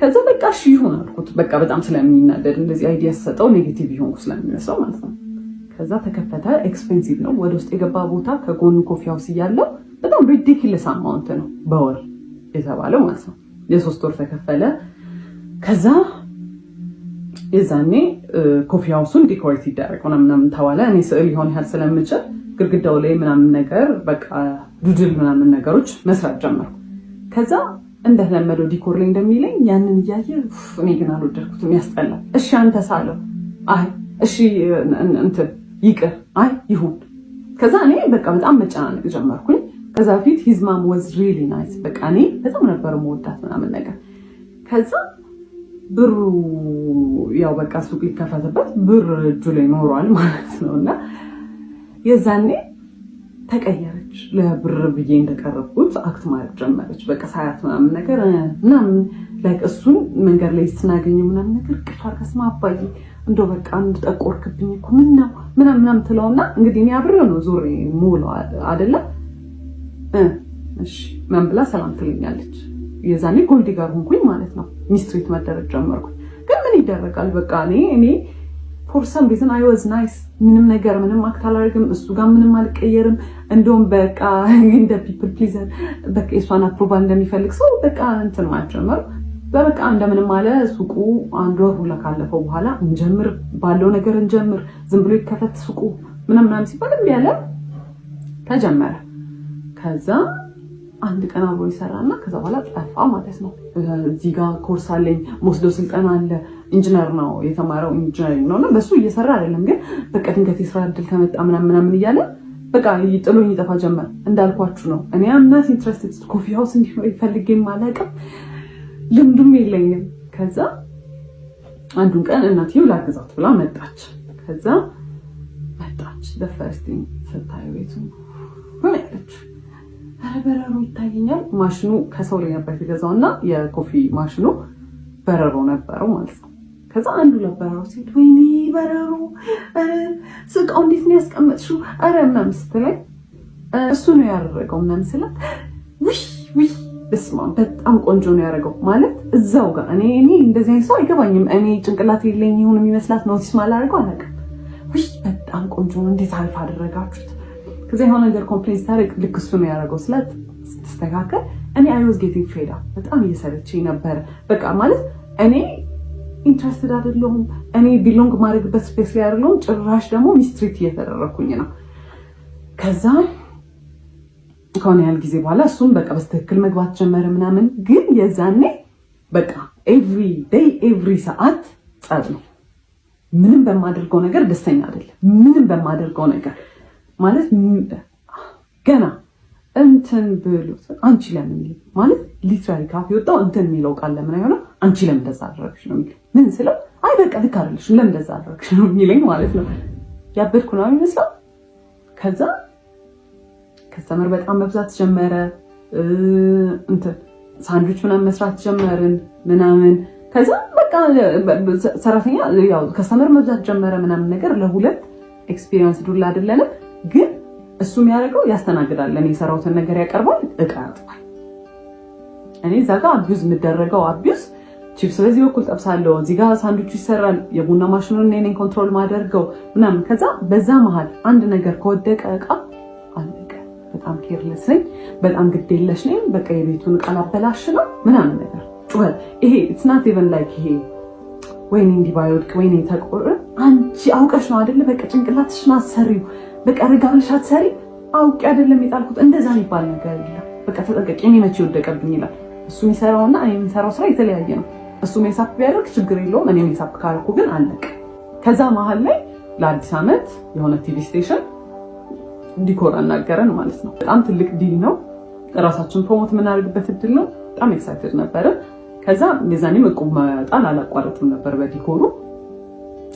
[SPEAKER 1] ከዛ በቃ እሺ ይሁን አልኩት። በቃ በጣም ስለሚናደድ እንደዚህ idea ሰጠው negative ይሆንኩ ስለሚመስለው ማለት ነው። ከዛ ተከፈተ። Expensive ነው። ወደ ውስጥ የገባ ቦታ ከጎኑ coffee house እያለው በጣም ridiculous amount ነው በወር የተባለው ማለት ነው። የ3 ወር ተከፈለ። ከዛ የዛኔ coffee house ኡን decorate ይደረግ ምናምን ተባለ። እኔ ስዕል ሊሆን ያህል ስለምችል ግድግዳው ላይ ምናምን ነገር በቃ doodle ምናምን ነገሮች መስራት ጀመርኩ። ከዛ እንደለመደው decor ላይ እንደሚለኝ ያንን እያየ እኔ ግን አልወደድኩትም፣ ያስጠላል። እሺ አንተ ሳለው፣ አይ እሺ እንትን ይቅር፣ አይ ይሁን። ከዛ እኔ በቃ በጣም መጨናነቅ ጀመርኩኝ። ከዛ በፊት his mom was really nice፣ በቃ እኔ በጣም ነበር መወዳት ምናምን ነገር። ከዛ ብሩ ያው በቃ ሱቅ ሊከፈትበት ብር እጁ ላይ ኖሯል ማለት ነው። እና የዛኔ ተቀየረች። ለብር ብዬ እንደቀረብኩት act ማድረግ ጀመረች። በቃ ሳያት ምናምን ነገር ምናምን like እሱን መንገድ ላይ ስናገኘው ምናምን ነገር ቅፍ አድርጋ ስማ አባዬ እንደው በቃ አንድ ጠቆርክብኝ እኮ፣ ምን ነው ምናምን ምናምን ትለውና እንግዲህ እኔ አብሬው ነው ዞሬ የምውለው አይደለም፣ እሺ ምን ብላ ሰላም ትለኛለች። የዛኔ gold digger ሆንኩኝ ማለት ነው። Mistreat መደረግ ጀመርኩኝ። ግን ምን ይደረጋል፣ በቃ እኔ for some reason I was nice፣ ምንም ነገር ምንም act አላደርግም። እሱ ጋር ምንም አልቀየርም። እንደውም በቃ እንደ people pleaser፣ በቃ የእሷን approval እንደሚፈልግ ሰው በቃ እንትን ማለት ጀመርኩ። በበቃ እንደምንም አለ፣ ሱቁ አንድ ወር ሁላ ካለፈው በኋላ እንጀምር ባለው ነገር እንጀምር፣ ዝም ብሎ ይከፈት ሱቁ ምናምን ምናምን ሲባል እምቢ አለ። ተጀመረ። ከዛ አንድ ቀን አብሮ ይሰራና ከዛ በኋላ ጠፋ ማለት ነው። እዚህ ጋር ኮርስ አለኝ፣ መወስደው ስልጠና አለ። ኢንጂነር ነው የተማረው፣ engineering ነው እና በሱ እየሰራ አይደለም፣ ግን በቃ ድንገት የስራ እድል ከመጣ ምናምን ምናምን እያለ በቃ ጥሎኝ ይጠፋ ጀመር። እንዳልኳችሁ ነው፣ እኔ I'm not interested፣ coffee house እንዲኖር ፈልጌም አላውቅም፣ ልምዱም የለኝም። ከዛ አንዱን ቀን እናትየው ላግዛት ብላ መጣች። ከዛ መጣች፣ the first thing ስታየው ቤቱ ምን ያለች፣ ኧረ በረሮ ይታየኛል። ማሽኑ ከሰው ላይ ነበር የተገዛው እና የ coffee ማሽኑ በረሮ ነበረው ማለት ነው። ከዛ አንዱ ለበረሮ ሲሄድ ወይኔ በረሮ፣ ስቃው እንዴት ነው ያስቀመጥሽው? ኧረ ምናምን ስትለኝ እሱ ነው ያደረገው ምናምን ስላት ውይ ውይ በስመ አብ በጣም ቆንጆ ነው ያደረገው ማለት እዛው ጋር እኔ እንደዚህ አይነት ሰው አይገባኝም። እኔ ጭንቅላት የለኝ ይሁን የሚመስላት notice ማላደርገው አላውቅም። ውይ በጣም ቆንጆ ነው፣ እንዴት አሪፍ አደረጋችሁት። ከዚያ የሆነ ነገር complain ስታደርግ ልክ እሱ ነው ያደረገው ስላት ስትስተካከል እኔ I was getting fed up፣ በጣም እየሰለቸኝ ነበረ። በቃ ማለት እኔ interested አይደለሁም። እኔ belong ማድረግበት space ላይ አይደለሁም። ጭራሽ ደግሞ mistreat እየተደረግኩኝ ነው። ከዛ ከሆነ ያህል ጊዜ በኋላ እሱም በቃ በስትክክል መግባት ጀመረ ምናምን። ግን የዛኔ በቃ every day every ሰዓት ጸብ ነው። ምንም በማደርገው ነገር ደስተኛ አይደለም። ምንም በማደርገው ነገር ማለት ገና እንትን ብሎ አንቺ ለምን ማለት literally ካፍ የወጣው እንትን የሚለው ቃል ለምን አይሆንም? አንቺ ለምን እንደዛ አደረግሽ ነው የሚለኝ። ምን ስለው አይ በቃ ልክ አይደለሽም፣ ለምን እንደዛ አደረግሽ ነው የሚለኝ ማለት ነው። ያበድኩ ነው የሚመስለው። ከዛ customer በጣም መብዛት ጀመረ። እንትን ሳንድዊች ምናምን መስራት ጀመርን ምናምን። ከዛ በቃ ሰራተኛ ያው customer መብዛት ጀመረ ምናምን ነገር። ለሁለት experience ዱላ አይደለንም፣ ግን እሱ የሚያደርገው ያስተናግዳል። እኔ የሰራሁትን ነገር ያቀርባል፣ እቃ ያጥባል። እኔ እዛ ጋር abuse የምደረገው abuse፣ ቺፕስ በዚህ በኩል ጠብሳለሁ፣ እዚህ ጋር ሳንድዊቹ ይሰራል፣ የቡና ማሽኑን እኔ ነኝ control ማደርገው ምናምን። ከዛ በዛ መሀል አንድ ነገር ከወደቀ እቃ አለቀ። በጣም careless ነኝ፣ በጣም ግዴለሽ ነኝ። በቃ የቤቱን እቃ ላበላሽ ነው ምናምን ነገር ጩኸት። ይሄ it's not even like ይሄ ወይኔ እንዲህ ባይወድቅ ወይኔ ተቆር አንቺ አውቀሽ ነው አይደለ? በቃ ጭንቅላትሽን አሰሪው፣ በቃ ረጋ ብለሽ አትሰሪ። አውቄ አይደለም የጣልኩት እንደዛ የሚባል ነገር የለም። በቃ ተጠንቀቂ፣ እኔ መቼ ወደቀብኝ ይላል። እሱ የሚሰራውና እኔ የምሰራው ስራ የተለያየ ነው። እሱ mess up ቢያደርግ ችግር የለውም። እኔ mess up ካልኩ ግን አለቅ። ከዛ መሀል ላይ ለአዲስ ዓመት የሆነ TV station decor አናገረን ማለት ነው። በጣም ትልቅ deal ነው። ራሳችን promote የምናደርግበት እድል ነው። በጣም excited ነበርን። ከዛ የዛኔም እቁብ መጣል አላቋረጥም ነበር። በ decor ኡ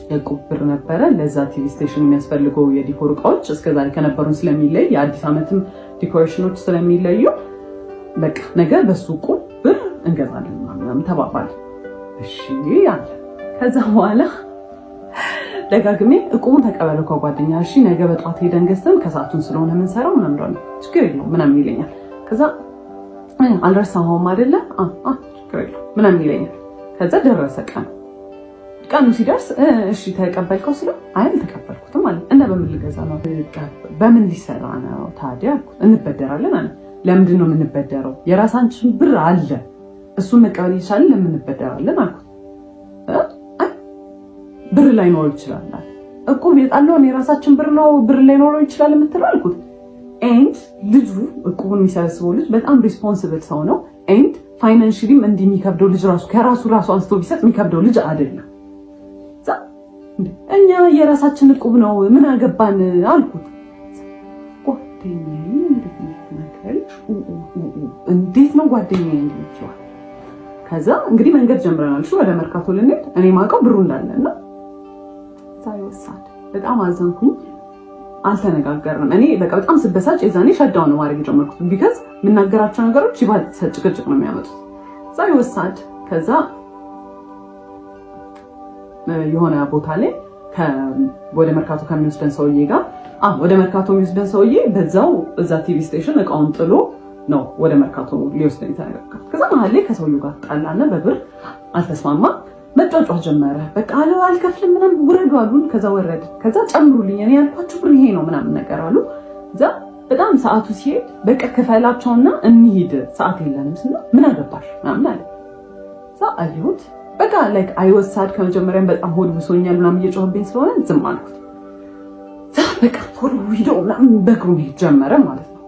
[SPEAKER 1] የእቁብ ብር ነበረ። ለዛ TV station የሚያስፈልገው የ decor እቃዎች እስከዛሬ ከነበሩን ስለሚለይ፣ የአዲስ ዓመትም decoration ኖች ስለሚለዩ፣ በቃ ነገ በሱ እቁብ ብር እንገዛለን ምናምን ተባባል። እሺ አለ። ከዛ በኋላ ደጋግሜ እቁቡን ተቀበለው ከጓደኛ፣ እሺ ነገ በጠዋት ሄደን ገዝተን ከሰዓቱን ስለሆነ የምንሰራው ምናምን፣ ችግር የለውም ምናምን ይለኛል። ከዛ አልረሳኸውም አይደለ? ችግር የለውም ምናምን ይለኛል። ከዛ ደረሰ ቀኑ። ቀኑ ሲደርስ እሺ ተቀበልከው ስለው አይ አልተቀበልኩትም አለ። እና በምን ልገዛ ነው? በምን ሊሰራ ነው ታዲያ? እንበደራለን አለ። ለምንድን ነው የምንበደረው? የራሳችን ብር አለ፣ እሱን መቀበል ይቻላል። ለምን እንበደራለን አልኩት። አይ ብር ላይኖረው ይችላል አለ። እቁብ የጣለውን የራሳችን ብር ነው ብር ላይኖረው ይችላል የምትለው አልኩት። And ልጁ እቁቡን የሚሰበስበው ልጅ በጣም responsible ሰው ነው። And financially ም እንዲህ የሚከብደው ልጅ ራሱ ከራሱ ራሱ አንስቶ ቢሰጥ የሚከብደው ልጅ አይደለም። እኛ የራሳችን እቁብ ነው ምን አገባን አልኩት። ጓደኛዬ እንዴት እንዴት ነው ጓደኛዬ እንዲህ? ከዛ እንግዲህ መንገድ ጀምረናል። እሺ ወደ መርካቶ ልንሄድ፣ እኔ ማውቀው ብሩ እንዳለ እና ሳይወሳድ በጣም አዘንኩኝ። አልተነጋገርንም። እኔ በቃ በጣም ስበሳጭ የዛኔ shut down ነው ማድረግ የጀመርኩት። Because የምናገራቸው ነገሮች ይባል ጭቅጭቅ ነው የሚያመጡት። እዛ ይወሳድ። ከዛ የሆነ ቦታ ላይ ወደ መርካቶ ከሚወስደን ሰውዬ ጋር፣ ወደ መርካቶ የሚወስደን ሰውዬ በዛው እዛ TV station እቃውን ጥሎ ነው ወደ መርካቶ ሊወስደን የተነጋገሩት። ከዛ መሀል ላይ ከሰውዬው ጋር ጣላና በብር አልተስማማ፣ መጫጫ ጀመረ። በቃ አልከፍልም ምናምን፣ ውረዱ አሉን። ከዛ ወረድ። ከዛ ጨምሩልኝ፣ እኔ ያልኳችሁ ብር ይሄ ነው ምናምን ነገር አሉ። እዛ በጣም ሰዓቱ ሲሄድ በቃ ክፈላቸውና እንሂድ ሰዓት የለንም ስንለው ምን አገባሽ ምናምን አለ። እዛ አየሁት፣ በቃ like I was sad፣ ከመጀመሪያም በጣም ሆድ ብሶኛል ምናምን፣ እየጮህብኝ ስለሆነ ዝም አልኩት። በቃ ቶሎ ሂዶ ምናምን በእግሩ መሄድ ጀመረ ማለት ነው።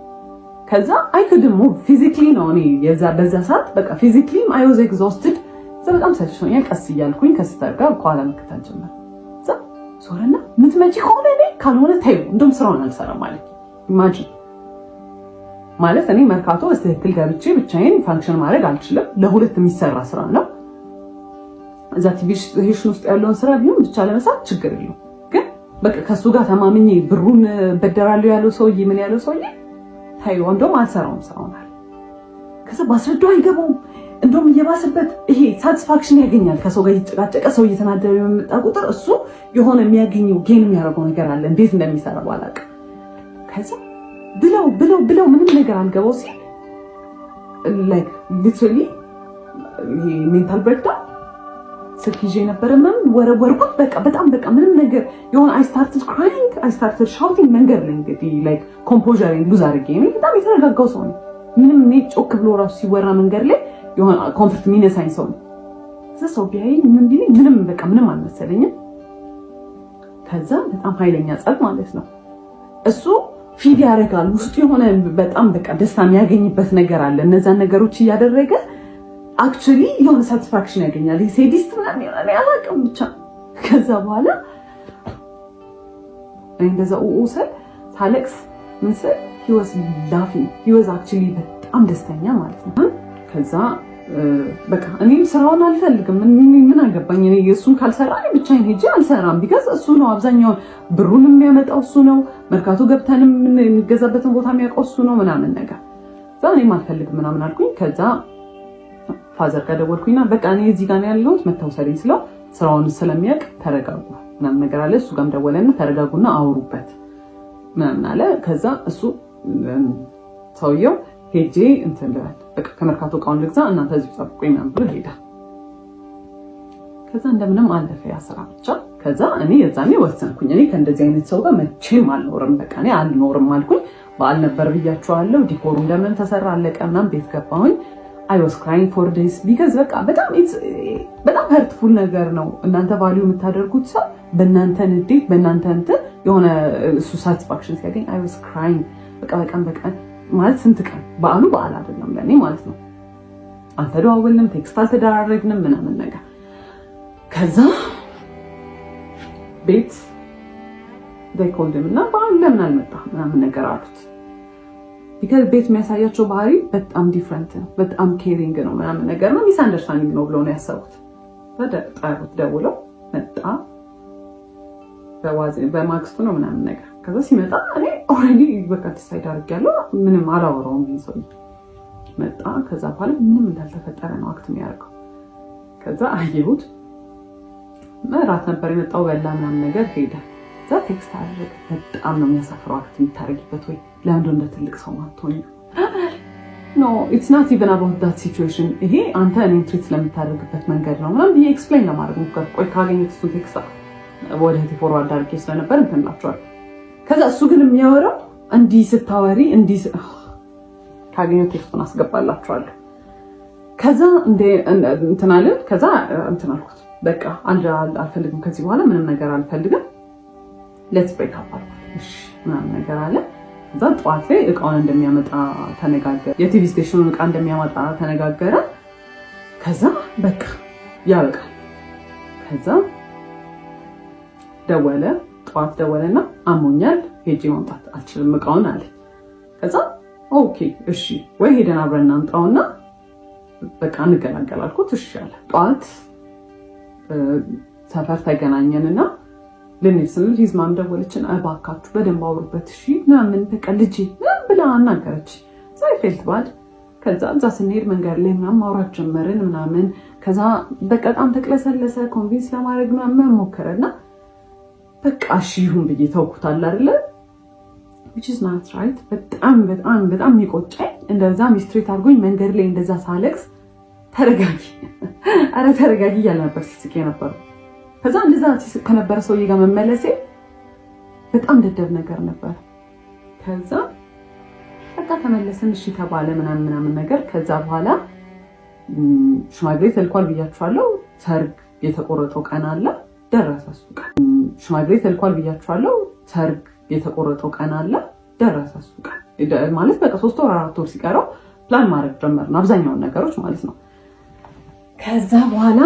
[SPEAKER 1] ከዛ I couldn't move physically ነው፣ እኔ የዛ በዛ ሰዓት በቃ physically ም I was exhausted። እዛ በጣም ሰልችቶኛል። ቀስ እያልኩኝ ከ sister ጋር ከኋላ መከተል ጀመረ። እዛ ዞረና ምትመጪ ከሆነ እኔ ካልሆነ ተይው፣ እንደውም ስራውን አልሰራም ማለት። Imagine፣ ማለት እኔ መርካቶ በትክክል ገብቼ ብቻዬን function ማድረግ አልችልም። ለሁለት የሚሰራ ስራ ነው። እዛ TV station ውስጥ ያለውን ስራ ቢሆን ብቻ ለመስራት ችግር የለውም። ግን በቃ ከእሱ ጋር ተማምኜ ብሩን በደራለሁ ያለው ሰውዬ ምን ያለው ሰውዬ ታዩ እንደውም አልሰራውም ስራውን አለ። ከዛ ባስረዳው አይገባውም። እንደውም እየባሰበት ይሄ satisfaction ያገኛል። ከሰው ጋር እየተጨቃጨቀ ሰው እየተናደደ በመጣ ቁጥር እሱ የሆነ የሚያገኘው gain የሚያደርገው ነገር አለ። እንዴት እንደሚሰራ ባላውቅም። ከዛ ብለው ብለው ብለው ምንም ነገር አልገባው ሲል like literally ይሄ mental breakdown ስልክ ይዤ ነበረ ምናምን ወረወርኩት። በቃ በጣም በቃ ምንም ነገር የሆነ I started crying, I started shouting መንገድ ላይ። እንግዲህ like composure lose አድርጌ፣ እኔ በጣም የተረጋጋው ሰው ነኝ። ምንም እኔ ጮክ ብሎ ራሱ ሲወራ መንገድ ላይ የሆነ comfort የሚነሳኝ ሰው ነው። እዛ ሰው ቢያየኝ ምን ቢለኝ ምንም በቃ ምንም አልመሰለኝም። ከዛ በጣም ኃይለኛ ጸብ ማለት ነው። እሱ feed ያደርጋል፣ ውስጡ የሆነ በጣም በቃ ደስታ የሚያገኝበት ነገር አለ። እነዛን ነገሮች እያደረገ actually የሆነ satisfaction ያገኛል። Sadist ምናምን ይሆናል፣ አላውቅም ብቻ። ከዛ በኋላ እኔ እንደዛ ኡኡ ስል፣ ሳለቅስ፣ ምን ስል he was laughing. He was actually በጣም ደስተኛ ማለት ነው። ከዛ በቃ እኔም ስራውን አልፈልግም። ምን አገባኝ እኔ፣ እሱን ካልሰራ እኔ ብቻዬን ሄጄ አልሰራም። Because እሱ ነው አብዛኛውን ብሩን የሚያመጣው እሱ ነው። መርካቶ ገብተንም የሚገዛበትን ቦታ የሚያውቀው እሱ ነው ምናምን ነገር። እዛ እኔም አልፈልግም ምናምን አልኩኝ። ከዛ father ጋር ደወልኩኝና በቃ እኔ እዚህ ጋር ነው ያለሁት፣ መተህ ውሰደኝ ስለው ስራውን ስለሚያውቅ ተረጋጉ ምናምን ነገር አለ። እሱ ጋርም ደወለና ተረጋጉና አውሩበት ምናምን አለ። ከዛ እሱ ሰውየው ሄጄ እንትን ልበል፣ በቃ ከመርካቶ እቃውን ልግዛ፣ እናንተ እዚሁ ጠብቁኝ ምናምን ብሎ ሄደ። ከዛ እንደምንም አለፈ ያ ስራ ብቻ። ከዛ እኔ የዛኔ ወሰንኩኝ፣ እኔ ከእንደዚህ አይነት ሰው ጋር መቼም አልኖርም፣ በቃ እኔ አልኖርም አልኩኝ። በዓል ነበር ብያቸዋለሁ። Decor ኡ እንደምን ተሰራ፣ አለቀ ምናምን፣ ቤት ገባሁኝ። I was crying for days because በቃ በጣም በጣም hurtful ነገር ነው። እናንተ value የምታደርጉት ሰው በእናንተ ንዴት፣ በእናንተ እንትን የሆነ እሱ satisfaction ሲያገኝ I was crying። በቃ በቀን በቀን ማለት ስንት ቀን በዓሉ በዓል አይደለም ለእኔ ማለት ነው። አልተደዋወልንም፣ text አልተደራረግንም ምናምን ነገር። ከዛ ቤት called him እና በዓል ለምን አልመጣ ምናምን ነገር አሉት። Because ቤት የሚያሳያቸው ባህሪ በጣም different ነው፣ በጣም caring ነው ምናምን ነገር ነው። Misunderstanding ነው ብለው ነው ያሰቡት። ጠሩት፣ ደውለው መጣ። በማግስቱ ነው ምናምን ነገር። ከዛ ሲመጣ እኔ already በቃ decide አድርጌያለሁ። ምንም አላወራውም። ይሄን ሰውዬ መጣ። ከዛ በኋላ ምንም እንዳልተፈጠረ ነው act የሚያደርገው። ከዛ አየሁት። እራት ነበር የመጣው፣ በላ ምናምን ነገር፣ ሄደ። እዛ text አደረገ። በጣም ነው የሚያሳፍረው act የምታደርጊበት ወይ፣ ለምንድን እንደ ትልቅ ሰው ማትሆኝ? No, it's not even about that situation፣ ይሄ አንተ እኔን treat ስለምታደርግበት መንገድ ነው ምናምን ብዬ explain ለማድረግ ሞከርኩ። ቆይ ካገኘሁት እሱን text ወደ እህቴ forward አድርጌ ስለነበር እንትን እላቸዋለሁ። ከዛ እሱ ግን የሚያወራው እንዲህ ስታወሪ እንዲህ፣ ካገኘሁት text ኡን አስገባላችኋለሁ። ከዛ እንትን አለን። ከዛ እንትን አልኩት፣ በቃ አልፈልግም፣ ከዚህ በኋላ ምንም ነገር አልፈልግም፣ let's break up አልኩት። እሺ ምናምን ነገር አለ። ከዛ ጠዋት ላይ እቃውን እንደሚያመጣ ተነጋገረ። የ TV station ኑን እቃ እንደሚያመጣ ተነጋገረ። ከዛ በቃ ያበቃል። ከዛ ደወለ፣ ጠዋት ደወለና አሞኛል፣ ሄጄ ማምጣት አልችልም እቃውን አለ። ከዛ okay እሺ ወይ ሄደን አብረን እናምጣውና በቃ እንገላገል አልኩት። እሺ አለ። ጠዋት ሰፈር ተገናኘንና ልንሄድ ስንል his mom ደወለችን። እባካችሁ በደንብ አውሩበት እሺ ምናምን በቃ ልጄ ምናምን ብላ አናገረች። So I felt bad። ከዛ እዛ ስንሄድ መንገድ ላይ ምናምን ማውራት ጀመርን ምናምን። ከዛ በቃ በጣም ተቅለሰለሰ። Convince ለማድረግ ምናምን ሞከረና በቃ እሺ ይሁን ብዬ ተውኩታል አይደለ፣ which is not right። በጣም በጣም በጣም የሚቆጨኝ እንደዛ mistreat አድርጎኝ መንገድ ላይ እንደዛ ሳለቅስ ተረጋጊ፣ አረ ተረጋጊ እያለ ነበር ሲስቅ የነበረው። ከዛ እንደዛ ሲስቅ ከነበረ ሰውዬ ጋር መመለሴ በጣም ደደብ ነገር ነበር። ከዛ በቃ ተመለስን፣ እሺ ተባለ ምናምን ምናምን ነገር። ከዛ በኋላ ሽማግሌ ተልኳል ብያችኋለሁ። ሰርግ የተቆረጠው ቀን አለ፣ ደረሰ እሱ ቀን። ሽማግሌ ተልኳል ብያችኋለሁ። ሰርግ የተቆረጠው ቀን አለ፣ ደረሰ እሱ ቀን። ማለት በቃ 3 ወር 4 ወር ሲቀረው ፕላን ማድረግ ጀመርን አብዛኛውን ነገሮች ማለት ነው። ከዛ በኋላ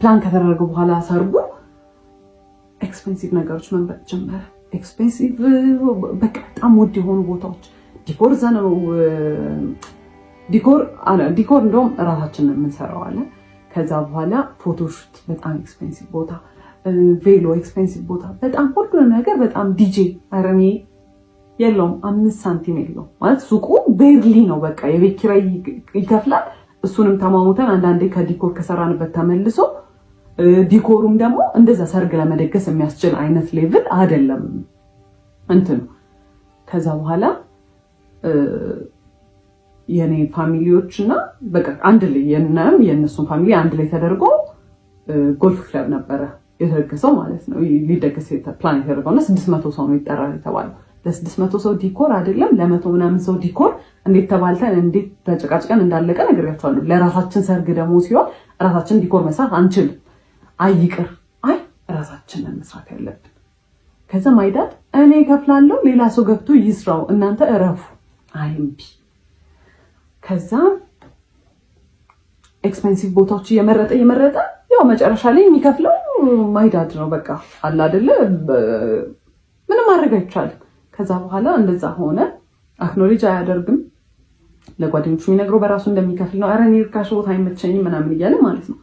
[SPEAKER 1] ፕላን ከተደረገ በኋላ ሰርጉ expensive ነገሮች መምረጥ ጀመረ። Expensive በቃ በጣም ውድ የሆኑ ቦታዎች፣ decor እዛ ነው። Decor እንደውም እራሳችንን የምንሰራው አለ። ከዛ በኋላ photoshoot በጣም expensive ቦታ፣ ቬሎ expensive ቦታ፣ በጣም ሁሉንም ነገር በጣም፣ ዲጄ አረኔ የለውም፣ 5 ሳንቲም የለውም። ማለት ሱቁ barely ነው፣ በቃ የቤት ኪራይ ይከፍላል። እሱንም ተማሙተን አንዳንዴ ከ decor ከሰራንበት ተመልሶ፣ decor ኡም ደግሞ እንደዛ ሰርግ ለመደገስ የሚያስችል አይነት level አይደለም እንትኑ። ከዛ በኋላ የኔ family ዎች እና በቃ አንድ ላይ የነም የእነሱን family አንድ ላይ ተደርጎ golf club ነበረ የተደገሰው ማለት ነው። ሊደገስ ፕላን የተደረገው እና 600 ሰው ነው ይጠራል የተባለው። ለ600 ሰው decor አይደለም፣ ለ100 ምናምን ሰው decor እንዴት ተባልተን፣ እንዴት ተጨቃጭቀን እንዳለቀ ነግሬያቸዋለሁ። ለራሳችን ሰርግ ደግሞ ሲሆን ራሳችን decor መስራት አንችልም። አይ ይቅር፣ አይ ራሳችንን መስራት ያለብን። ከዛ my dad እኔ እከፍላለሁ፣ ሌላ ሰው ገብቶ ይስራው፣ እናንተ እረፉ። አይ እምቢ። ከዛ expensive ቦታዎች እየመረጠ እየመረጠ ያው መጨረሻ ላይ የሚከፍለው my dad ነው። በቃ አለ አይደለ፣ ምንም ማድረግ አይቻልም። ከዛ በኋላ እንደዛ ሆነ። Acknowledge አያደርግም። ለጓደኞቹ የሚነግረው በራሱ እንደሚከፍል ነው። ኧረ እኔ ርካሽ ቦታ አይመቸኝም ምናምን እያለ ማለት ነው።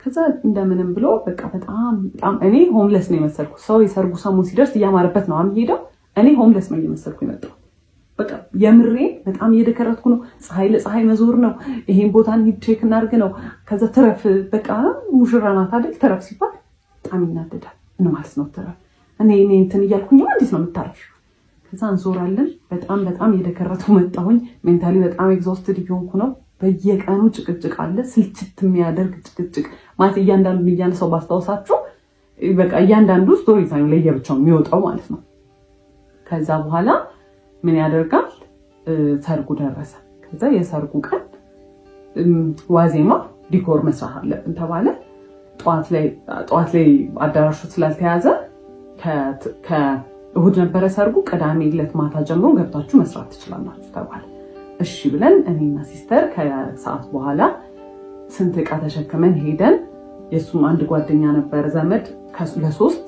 [SPEAKER 1] ከዛ እንደምንም ብሎ በቃ በጣም በጣም እኔ homeless ነው የመሰልኩ። ሰው የሰርጉ ሰሞን ሲደርስ እያማረበት ነው የሚሄደው። እኔ homeless ነው እየመሰልኩ የመጣው። በቃ የምሬ በጣም እየደከረትኩ ነው። ፀሐይ ለፀሐይ መዞር ነው። ይሄን ቦታ እንሂድ check እናድርግ ነው። ከዛ ትረፍ፣ በቃ ሙሽራ ናት አይደል? ትረፍ ሲባል በጣም ይናደዳል። ምን ማለት ነው ትረፍ? እኔ እንትን እያልኩኝ እንዴት ነው የምታረፊው? ከዛ እንዞራለን። በጣም በጣም እየደከረቱ መጣሁኝ። Mentally በጣም exhausted እየሆንኩ ነው። በየቀኑ ጭቅጭቅ አለ። ስልችት የሚያደርግ ጭቅጭቅ ማለት እያንዳንዱ እያነሳው ባስታውሳችሁ በቃ እያንዳንዱ story time ለየብቻው የሚወጣው ማለት ነው። ከዛ በኋላ ምን ያደርጋል? ሰርጉ ደረሰ። ከዛ የሰርጉ ቀን ዋዜማ decor መስራት አለብን ተባለ። ጠዋት ላይ አዳራሹ ስላልተያዘ ከእሁድ ነበረ ሰርጉ። ቅዳሜ ዕለት ማታ ጀምሮ ገብታችሁ መስራት ትችላላችሁ ተባለ። እሺ ብለን እኔና sister ከሰዓት በኋላ ስንት ዕቃ ተሸክመን ሄደን፣ የእሱም አንድ ጓደኛ ነበረ ዘመድ፣ ለሶስት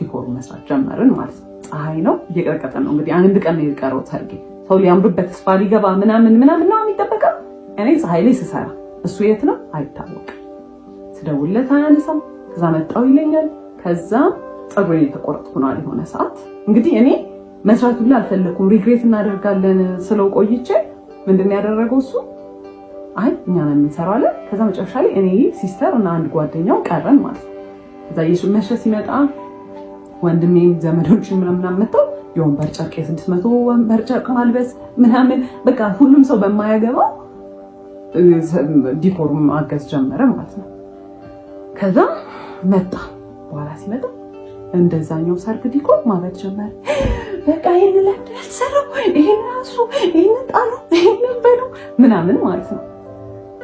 [SPEAKER 1] decor ኡ መስራት ጀመርን ማለት ነው። ፀሐይ ነው፣ እየቀጠቀጠ ነው። እንግዲህ አንድ ቀን ነው የቀረው ሰርጌ። ሰው ሊያምርበት spa ሊገባ ምናምን ምናምን ነው የሚጠበቀው። እኔ ፀሐይ ላይ ስሰራ እሱ የት ነው አይታወቅም። ስደውልለት አያነሳም። ከዛ መጣው ይለኛል። ከዛ ፀጉሬን የተቆረጥኩ ነው የሆነ ሰዓት። እንግዲህ እኔ መስራት ሁላ አልፈለኩም። Regret እናደርጋለን ስለው ቆይቼ ምንድን ያደረገው እሱ አይ እኛ ነን የምንሰራው አለ። ከዛ መጨረሻ ላይ እኔ፣ sister እና አንድ ጓደኛው ቀረን ማለት ነው። ከዛ መሸ ሲመጣ ወንድሜም ዘመዶች ምናምን መጥተው የወንበር ጨርቅ፣ የ600 ወንበር ጨርቅ ማልበስ ምናምን፣ በቃ ሁሉም ሰው በማያገባው decor ማገዝ ጀመረ ማለት ነው። ከዛ መጣ። በኋላ ሲመጣ እንደዛኛው ሰርግ decor ማበድ ጀመረ። በቃ ይሄን ለምንድን ያልተሰራው? ይሄን ራሱ፣ ይሄን ጣሉ፣ ይሄን በሉ ምናምን ማለት ነው።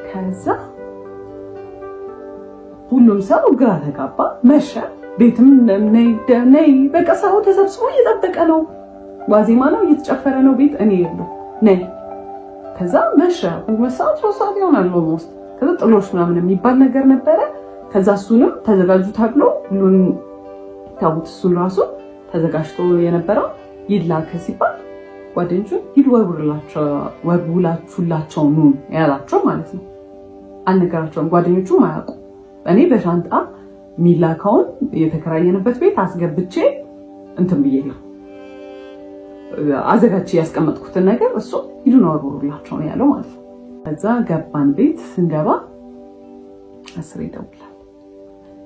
[SPEAKER 1] ከዛ ሁሉም ሰው ግራ ተጋባ። መሸ። ቤትም ነይ ነይ፣ በቃ ሰው ተሰብስቦ እየጠበቀ ነው። ዋዜማ ነው፣ እየተጨፈረ ነው ቤት፣ እኔ የለሁም፣ ነይ። ከዛ መሸ። 2 ሰዓት 3 ሰዓት ይሆናል almost። ከዛ ጥሎሽ ምናምን የሚባል ነገር ነበረ። ከዛ እሱንም ተዘጋጁ ተብሎ ሁሉን ተዉት። እሱን ራሱ ተዘጋጅቶ የነበረው ይላክ ሲባል ጓደኞቹ ሂዱ ወርውላችሁላቸው ኑ ያላቸው ማለት ነው። አልነገራቸውም። ጓደኞቹም አያውቁ። እኔ በሻንጣ የሚላከውን የተከራየንበት ቤት አስገብቼ እንትን ብዬ ነው አዘጋጅቼ ያስቀመጥኩትን ነገር እሱ ሂዱን ወርውሩላቸው ነው ያለው ማለት ነው። ከዛ ገባን። ቤት ስንገባ አስሬ ይደውላል፣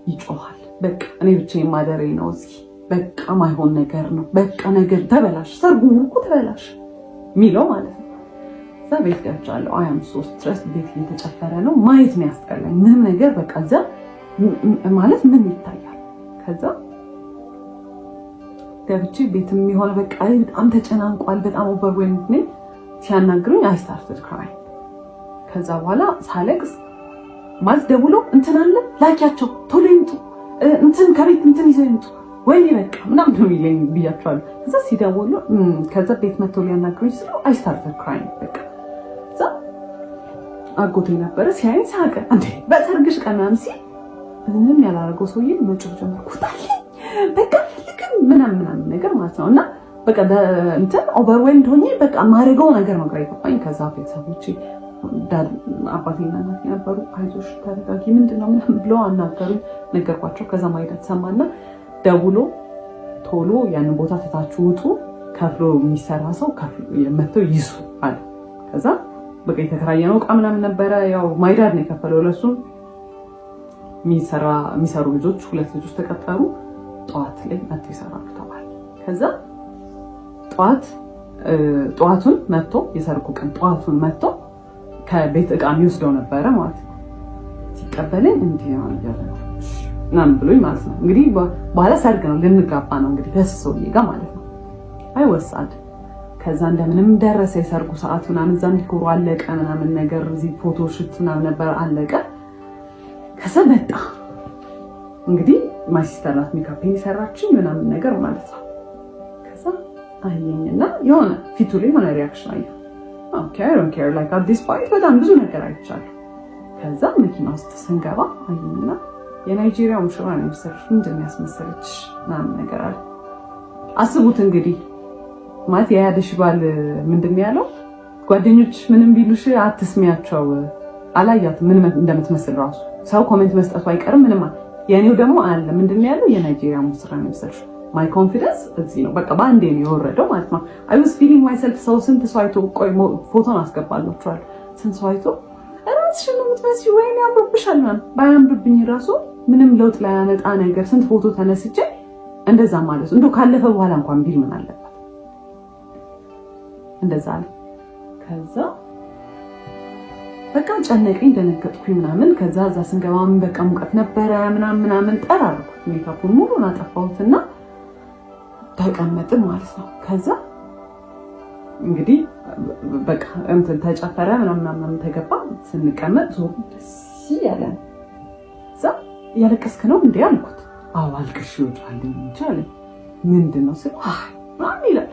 [SPEAKER 1] ይጮሃል። በቃ እኔ ብቻዬን ማደሬ ነው እዚህ፣ በቃ ማይሆን ነገር ነው፣ በቃ ነገር ተበላሽ፣ ሰርጉ እኮ ተበላሽ የሚለው ማለት ነው። እዛ ቤት ገብቻለሁ። I am so stressed። ቤት እየተጨፈረ ነው። ማየት ነው ያስጠላኝ። ምንም ነገር በቃ እዛ ማለት ምን ይታያል? ከዛ ገብቼ ቤትም የሆነ በቃ በጣም ተጨናንቋል። በጣም overwhelmed ነኝ። ሲያናግሩኝ I started crying። ከዛ በኋላ ሳለቅስ ማለት ደውሎ እንትን አለ ላኪያቸው፣ ቶሎ ይምጡ፣ እንትን ከቤት እንትን ይዘው ይምጡ፣ ወይኔ በቃ ምናምን ነው የሚለኝ ብያቸዋለሁ። ከዛ ሲደውሉ፣ ከዛ ቤት መጥተው ሊያናግሩኝ ስለው I started crying። በቃ እዛ አጎቴ ነበረ፣ ሲያይን ሳቀ። እንዴ በሰርግሽ ቀን ምናምን ሲል ምንም ያላደረገው ሰውዬ መጮህ ጀመርኩ። ውጣልኝ፣ በቃ አልፈልግም ምናምን ምናምን ነገር ማለት ነው። እና በቃ እንትን overwhelmed ሆኜ በቃ ማድረገው ነገር ነው ግራ የገባኝ። ከዛ ቤተሰቦቼ አባቴና እናቴ ነበሩ። አይዞሽ ተረጋጊ፣ ምንድን ነው ምናምን ብለው አናገሩኝ። ነገርኳቸው። ከዛ my dad ሰማና ደውሎ ቶሎ ያንን ቦታ ትታችሁ ውጡ፣ ከፍሎ የሚሰራ ሰው መጥተው ይሱ አለ። ከዛ በቃ የተከራየነው እቃ ምናምን ነበረ። ያው my dad ነው የከፈለው ለሱም። የሚሰሩ ልጆች ሁለት ልጆች ተቀጠሩ። ጠዋት ላይ መጥተው ይሰራሉ ተባለ። ከዛ ጠዋት ጠዋቱን መጥቶ፣ የሰርጉ ቀን ጠዋቱን መጥቶ ከቤት እቃ የሚወስደው ነበረ ማለት ነው። ሲቀበለኝ እንዲህ ነው እያለ ነው ምናምን ብሎኝ ማለት ነው። እንግዲህ በኋላ ሰርግ ነው፣ ልንጋባ ነው እንግዲህ ከሱ ሰውዬ ጋር ማለት ነው። I was sad። ከዛ እንደምንም ደረሰ የሰርጉ ሰዓት ምናምን፣ እዛም decor ኡ አለቀ ምናምን ነገር፣ እዚህ photo shoot ምናምን ነበር፣ አለቀ። ከዛ መጣ። እንግዲህ my sister ናት ሜካፔን የሰራችኝ ምናምን ነገር ማለት ነው። ከዛ አየኝና የሆነ ፊቱ ላይ የሆነ reaction አየሁ። Okay, I don't care, like at this point በጣም ብዙ ነገር አይቻለሁ። ከዛ መኪና ውስጥ ስንገባ አየኝና "የናይጄሪያ ሙሽራ ነው የመሰለሽ፣ ምንድን ነው ያስመሰለች?" ምናምን ነገር አለ። አስቡት እንግዲህ፣ ማለት የያደሽ ባል ምንድን ነው ያለው? "ጓደኞች ምንም ቢሉሽ አትስሚያቸው።" አላያትም ምን እንደምትመስል ራሱ። ሰው comment መስጠቱ አይቀርም። ምንም የእኔው ደግሞ አለ። ምንድን ነው ያለው? "የናይጄሪያ ሙሽራ ነው የመሰለሽ።" My confidence እዚህ ነው፣ በቃ በአንዴ ነው የወረደው ማለት ነው። I was feeling myself። ሰው ስንት ሰው አይቶ፣ ቆይ ፎቶን አስገባላችኋለሁ። ስንት ሰው አይቶ "ራስሽን ነው የምትመስዪው፣ ወይኔ ያምርብሻል" ምናምን። ባያምርብኝ ራሱ ምንም ለውጥ ላያመጣ ነገር ስንት ፎቶ ተነስቼ እንደዛ ማለት ነው። እንደው ካለፈ በኋላ እንኳን ቢል ምን አለበት? እንደዛ አለ። ከዛ በቃ ጨነቀኝ፣ ደነገጥኩኝ ምናምን። ከዛ እዛ ስንገባም በቃ ሙቀት ነበረ ምናምን ምናምን፣ ጠራርኩት፣ ሜካፑን ሙሉን አጠፋሁትና ተቀመጥን ማለት ነው። ከዛ እንግዲህ በቃ እንትን ተጨፈረ ምናምን ምናምን ተገባ። ስንቀመጥ ዞር ደስ ያለ ነው። እዛ "እያለቀስክ ነው እንዴ?" አልኩት። "አዎ፣ አልቅሼ እወጣለሁ" እንጂ አለኝ። "ምንድን ነው?" ስለው "አይ" ምናምን ይላል።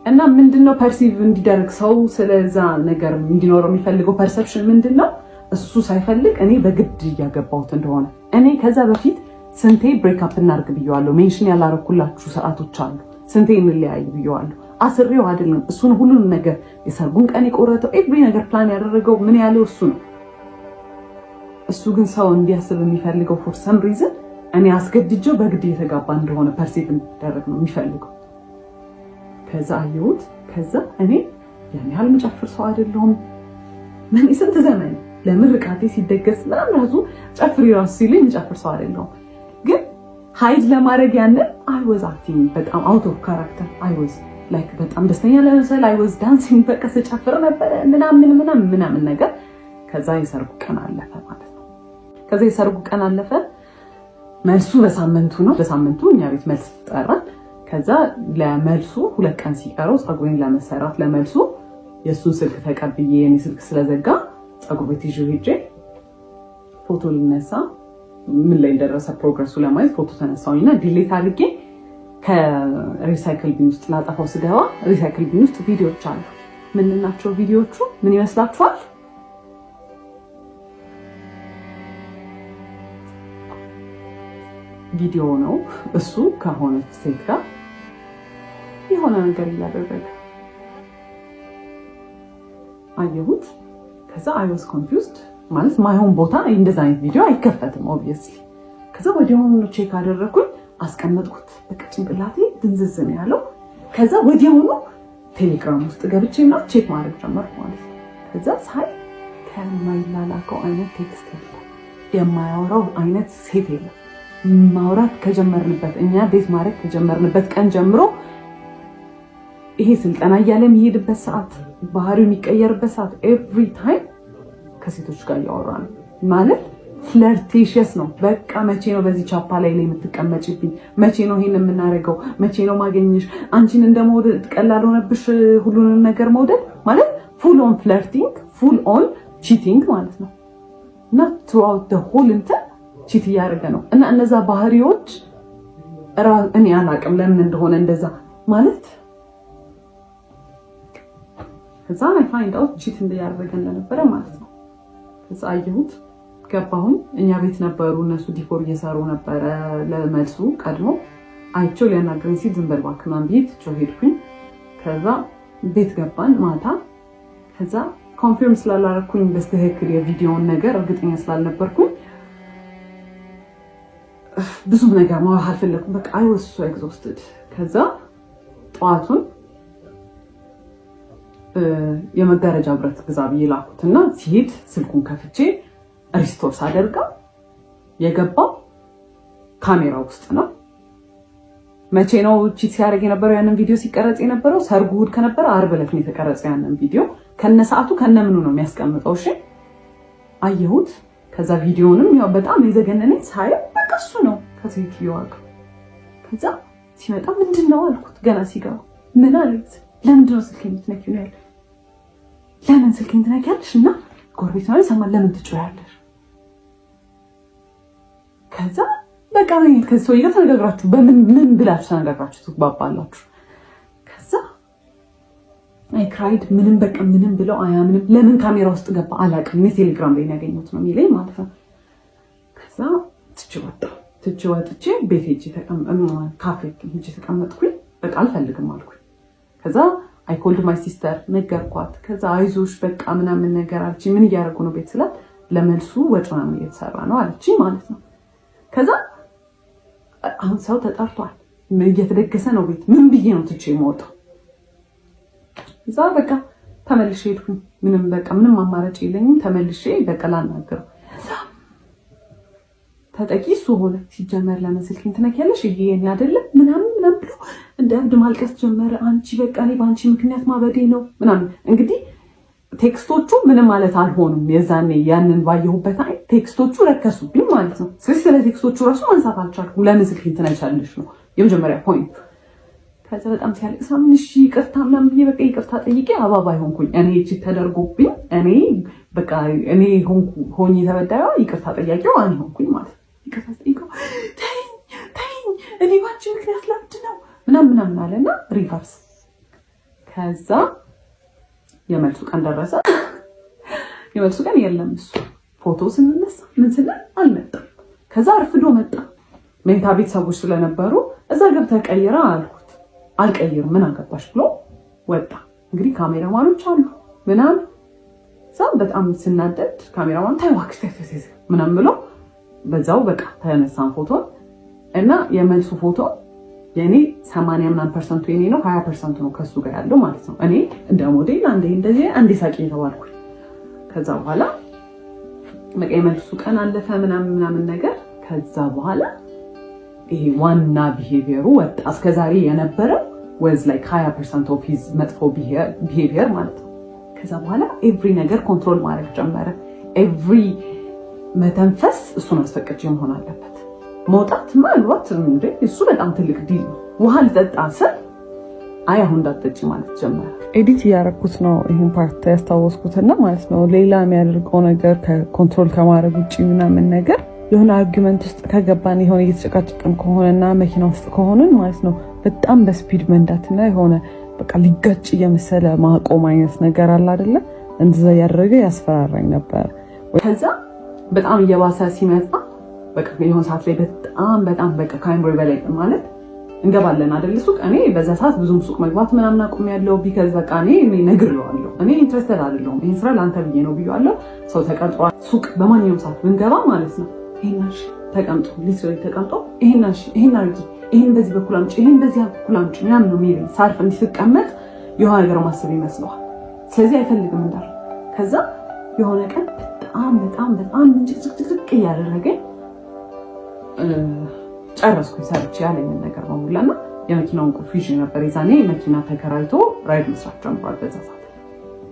[SPEAKER 1] እና ምንድን ነው perceive እንዲደረግ፣ ሰው ስለዛ ነገር እንዲኖረው የሚፈልገው perception ምንድን ነው? እሱ ሳይፈልግ እኔ በግድ እያገባሁት እንደሆነ። እኔ ከዛ በፊት ስንቴ break up እናርግ ብየዋለሁ። Mention ያላረኩላችሁ ሰዓቶች አሉ። ስንቴ እንለያይ ብየዋለሁ። አስሬው አይደለም፣ እሱን ሁሉንም ነገር የሰርጉን ቀን የቆረጠው፣ every ነገር ፕላን ያደረገው፣ ምን ያለው እሱ ነው። እሱ ግን ሰው እንዲያስብ የሚፈልገው for some reason እኔ አስገድጀው በግድ እየተጋባ እንደሆነ perceive እንዲደረግ ነው የሚፈልገው። ከዛ አየሁት። ከዛ እኔ ያን ያህል ምጨፍር ሰው አይደለሁም። ምን ስንት ዘመን ለምርቃቴ ሲደገስ ምናምን ራሱ ጨፍሪ ራሱ ሲለኝ ምጨፍር ሰው አይደለሁም። ግን hide ለማድረግ ያንን I was acting በጣም out of character። I was like በጣም ደስተኛ ለመምሰል I was dancing፣ በቃ ስጨፍር ነበረ ምናምን ምናምን ምናምን ነገር። ከዛ የሰርጉ ቀን አለፈ ማለት ነው። ከዛ የሰርጉ ቀን አለፈ። መልሱ በሳምንቱ ነው። በሳምንቱ እኛ ቤት መልስ ጠራን። ከዛ ለመልሱ 2 ቀን ሲቀረው ፀጉሬን ለመሰራት ለመልሱ የእሱን ስልክ ተቀብዬ፣ የኔ ስልክ ስለዘጋ፣ ፀጉር ቤት ይዤው ሄጄ ፎቶ ልነሳ፣ ምን ላይ እንደደረሰ progress ኡ ለማየት ፎቶ ተነሳሁኝና delete አድርጌ ከ recycle bin ውስጥ ላጠፋው ስገባ recycle bin ውስጥ ቪዲዮዎች አሉ። ምንድን ናቸው ቪዲዮዎቹ? ምን ይመስላችኋል? ቪዲዮ ነው። እሱ ከሆነች ሴት ጋር የሆነ ነገር እያደረገ አየሁት። ከዛ I was confused፣ ማለት ማይሆን ቦታ እንደዛ አይነት ቪዲዮ አይከፈትም obviously። ከዛ ወዲያውኑ check አደረግኩኝ፣ አስቀመጥኩት። በቃ ጭንቅላቴ ድንዝዝ ነው ያለው። ከዛ ወዲያውኑ ቴሌግራም ውስጥ ገብቼ ምናምን check ማድረግ ጀመርኩ ማለት ነው። ከዛ ሳይ ከማይላላከው አይነት text የለም፣ የማያወራው አይነት ሴት የለም። ማውራት ከጀመርንበት፣ እኛ date ማድረግ ከጀመርንበት ቀን ጀምሮ ይሄ ስልጠና እያለ የሚሄድበት ሰዓት፣ ባህሪው የሚቀየርበት ሰዓት፣ every time ከሴቶች ጋር እያወራ ነው፣ ማለት flirtatious ነው። በቃ "መቼ ነው በዚህ ቻፓ ላይ የምትቀመጭብኝ? መቼ ነው ይሄን የምናደርገው? መቼ ነው ማገኘሽ? አንቺን እንደ መውደድ ቀላል ሆነብሽ ሁሉንም ነገር መውደድ?" ማለት full on flirting፣ full on cheating ማለት ነው። እና throughout the whole እንትን cheat እያደረገ ነው። እና እነዛ ባህሪዎች እኔ አላቅም ለምን እንደሆነ እንደዛ ማለት። ከዛ I find out cheat እያደረገ እንደነበረ ማለት ነው። ከዛ አየሁት፣ ገባሁኝ። እኛ ቤት ነበሩ እነሱ፣ decor እየሰሩ ነበረ ለመልሱ። ቀድሞ አይቼው ሊያናግረኝ ሲል "ዝም በል እባክህ" ምናምን ብዬ ትቼው ሄድኩኝ። ከዛ ቤት ገባን ማታ። ከዛ confirm ስላላረኩኝ በስትክክል የቪዲዮውን ነገር እርግጠኛ ስላልነበርኩኝ ብዙም ነገር ማውራት አልፈለኩም። በቃ I was so exhausted። ከዛ ጠዋቱን የመጋረጃ ብረት ግዛ ብዬ ላኩትና ሲሄድ ስልኩን ከፍቼ restore ሳደርገው የገባው ካሜራ ውስጥ ነው። መቼ ነው cheat ሲያደርግ የነበረው? ያንን ቪዲዮ ሲቀረጽ የነበረው ሰርጉ እሑድ ከነበረ ዓርብ ዕለት ነው የተቀረጸው ያንን ቪዲዮ። ከነ ሰዓቱ ከነ ምኑ ነው የሚያስቀምጠው። እሺ አየሁት። ከዛ ቪዲዮንም ያው በጣም የዘገነነኝ ሳየው በቃ እሱ ነው ከሴትዮዋ ጋር። ከዛ ሲመጣ ምንድን ነው አልኩት። ገና ሲገባ ምን አለኝ? ለምንድን ነው ስልክ የምትነኪው ነው ያለ። ለምን ስልኬን ትነኪያለሽ? እና ጎረቤት ነው ይሰማል። ለምን ትጮያለሽ? ከዛ በቃ ከዚህ ሰውዬ ጋር ተነጋግራችሁ በምን ምን ብላችሁ ተነጋግራችሁ ትግባባላችሁ? ከዛ I cried። ምንም በቃ ምንም ብለው አያምንም። ለምን ካሜራ ውስጥ ገባ አላውቅም። እኔ ቴሌግራም ላይ ያገኘሁት ነው የሚለኝ ማለት ነው። ከዛ ትቼ ወጣሁ። ትቼ ወጥቼ ቤት ሄጄ ካፌ ሄጄ ተቀመጥኩኝ። በቃ አልፈልግም አልኩኝ። ከዛ I called my sister፣ ነገርኳት። ከዛ አይዞሽ በቃ ምናምን ነገር አለችኝ። ምን እያደረጉ ነው ቤት ስላት ለመልሱ ወጥ ምናምን እየተሰራ ነው አለችኝ ማለት ነው። ከዛ አሁን ሰው ተጠርቷል፣ እየተደገሰ ነው ቤት። ምን ብዬ ነው ትቼ የምወጣው? እዛ በቃ ተመልሼ ሄድኩኝ። ምንም በቃ ምንም አማራጭ የለኝም። ተመልሼ በቃ ላናግረው ተጠቂ እሱ ሆነ። ሲጀመር ለምን ስልኬን ትነኪያለሽ? ይሄ የኔ አይደለም ምናምን ምናምን ብሎ እንደ እብድ ማልቀስ ጀመረ። አንቺ በቃ እኔ በአንቺ ምክንያት ማበዴ ነው ምናምን። እንግዲህ text ኦቹ ምንም ማለት አልሆኑም። የዛኔ ያንን ባየሁበት አይ text ኦቹ ረከሱብኝ ማለት ነው። ስለዚህ ስለ text ኦቹ ራሱ ማንሳት አልቻልኩም። ለምን ስልኬን ትነኪያለሽ ነው የመጀመሪያ point። ከዛ በጣም ሲያለቅስ ምን እሺ ይቅርታ ምናምን ብዬ በቃ ይቅርታ ጠይቄ አባባ ሆንኩኝ። እኔ cheat ተደርጎብኝ እኔ በቃ እኔ ሆኜ ተበዳይዋ ይቅርታ ጠያቂው እኔ ሆንኩኝ ማለት ነው። ይቅርታ ጠይቀው ተይኝ ተይኝ እኔ ባንቺ ምክንያት ላብድ ነው ምናምን ምናምን አለና reverse። ከዛ የመልሱ ቀን ደረሰ። የመልሱ ቀን የለም፣ እሱ ፎቶ ስንነሳ ምን ስንል አልመጣም። ከዛ አርፍዶ መጣ። መኝታ ቤት ሰዎች ስለነበሩ እዛ ገብተህ ቀይራ አልኩት። አልቀይርም፣ ምን አገባሽ ብሎ ወጣ። እንግዲህ ካሜራማኖች አሉ ምናምን፣ እዛ በጣም ስናደድ ካሜራማኑ ተይ እባክሽ ተይ ምናምን ብሎ በዛው በቃ ተነሳን ፎቶ። እና የመልሱ ፎቶ የኔ 80 ምናምን percent ኡ የኔ ነው፣ 20% ኡ ነው ከሱ ጋር ያለው ማለት ነው። እኔ እንደ ሞዴል አንዴ እንደዚህ አንዴ ሳቂ የተባልኩኝ። ከዛ በኋላ በቃ የመልሱ ቀን አለፈ ምናምን ምናምን ነገር። ከዛ በኋላ ይሄ ዋና behavior ኡ ወጣ። እስከዛሬ የነበረው was like 20% of his መጥፎ behavior ማለት ነው። ከዛ በኋላ every ነገር control ማድረግ ጀመረ። Every መተንፈስ እሱን አስፈቅጄ መሆን አለበት። መውጣት ምናልባት እንዴ እሱ በጣም ትልቅ deal ነው። ውሃ ልጠጣ ስል አይ አሁን እንዳትጠጪ ማለት ጀመረ።
[SPEAKER 2] Edit እያደረኩት ነው ይህን part ያስታወስኩትና ማለት ነው። ሌላ የሚያደርገው ነገር ከ control ከማድረግ ውጭ ምናምን ነገር የሆነ argument ውስጥ ከገባን፣ የሆነ እየተጨቃጨቅን ከሆነና መኪና ውስጥ ከሆንን ማለት ነው፣ በጣም በ speed መንዳትና የሆነ በቃ ሊጋጭ እየመሰለ ማቆም አይነት ነገር አለ አይደለ? እንደዛ እያደረገ ያስፈራራኝ ነበር።
[SPEAKER 1] ከዛ በጣም እየባሰ ሲመጣ በቃ የሆነ ሰዓት ላይ በጣም በጣም በቃ ከአይምሮ በላይ ማለት እንገባለን አይደል ሱቅ። እኔ በዛ ሰዓት ብዙም ሱቅ መግባት ምናምን አቁሜያለሁ። Because በቃ እኔ ነግሬዋለሁ፣ እኔ interested አይደለሁም፣ ይሄን ስራ ለአንተ ብዬ ነው ብዬዋለሁ። ሰው ተቀጥሯል። ሱቅ በማንኛውም ሰዓት ብንገባ ማለት ነው ይሄን ተቀምጦ፣ literally ተቀምጦ ይሄን እሺ፣ ይሄን አድርጊ፣ ይሄን በዚህ በኩል አምጪ፣ ይሄን በዚህ በኩል አምጪ ምናምን ነው የሚለኝ። ሳርፍ እንዲህ ስቀመጥ የሆነ ነገር ማሰብ ይመስለዋል። ስለዚህ አይፈልግም እንዳለ። ከዛ የሆነ ቀን በጣም በጣም በጣም ጭቅጭቅጭቅ እያደረገኝ ጨረስኩኝ ሰርቼ ያለኝን ነገር በሙላና የመኪናውን ቁልፍ ይዤ ነበር። የዛኔ መኪና ተከራይቶ ራይድ መስራት ጀምሯል በዛ ሰዓት።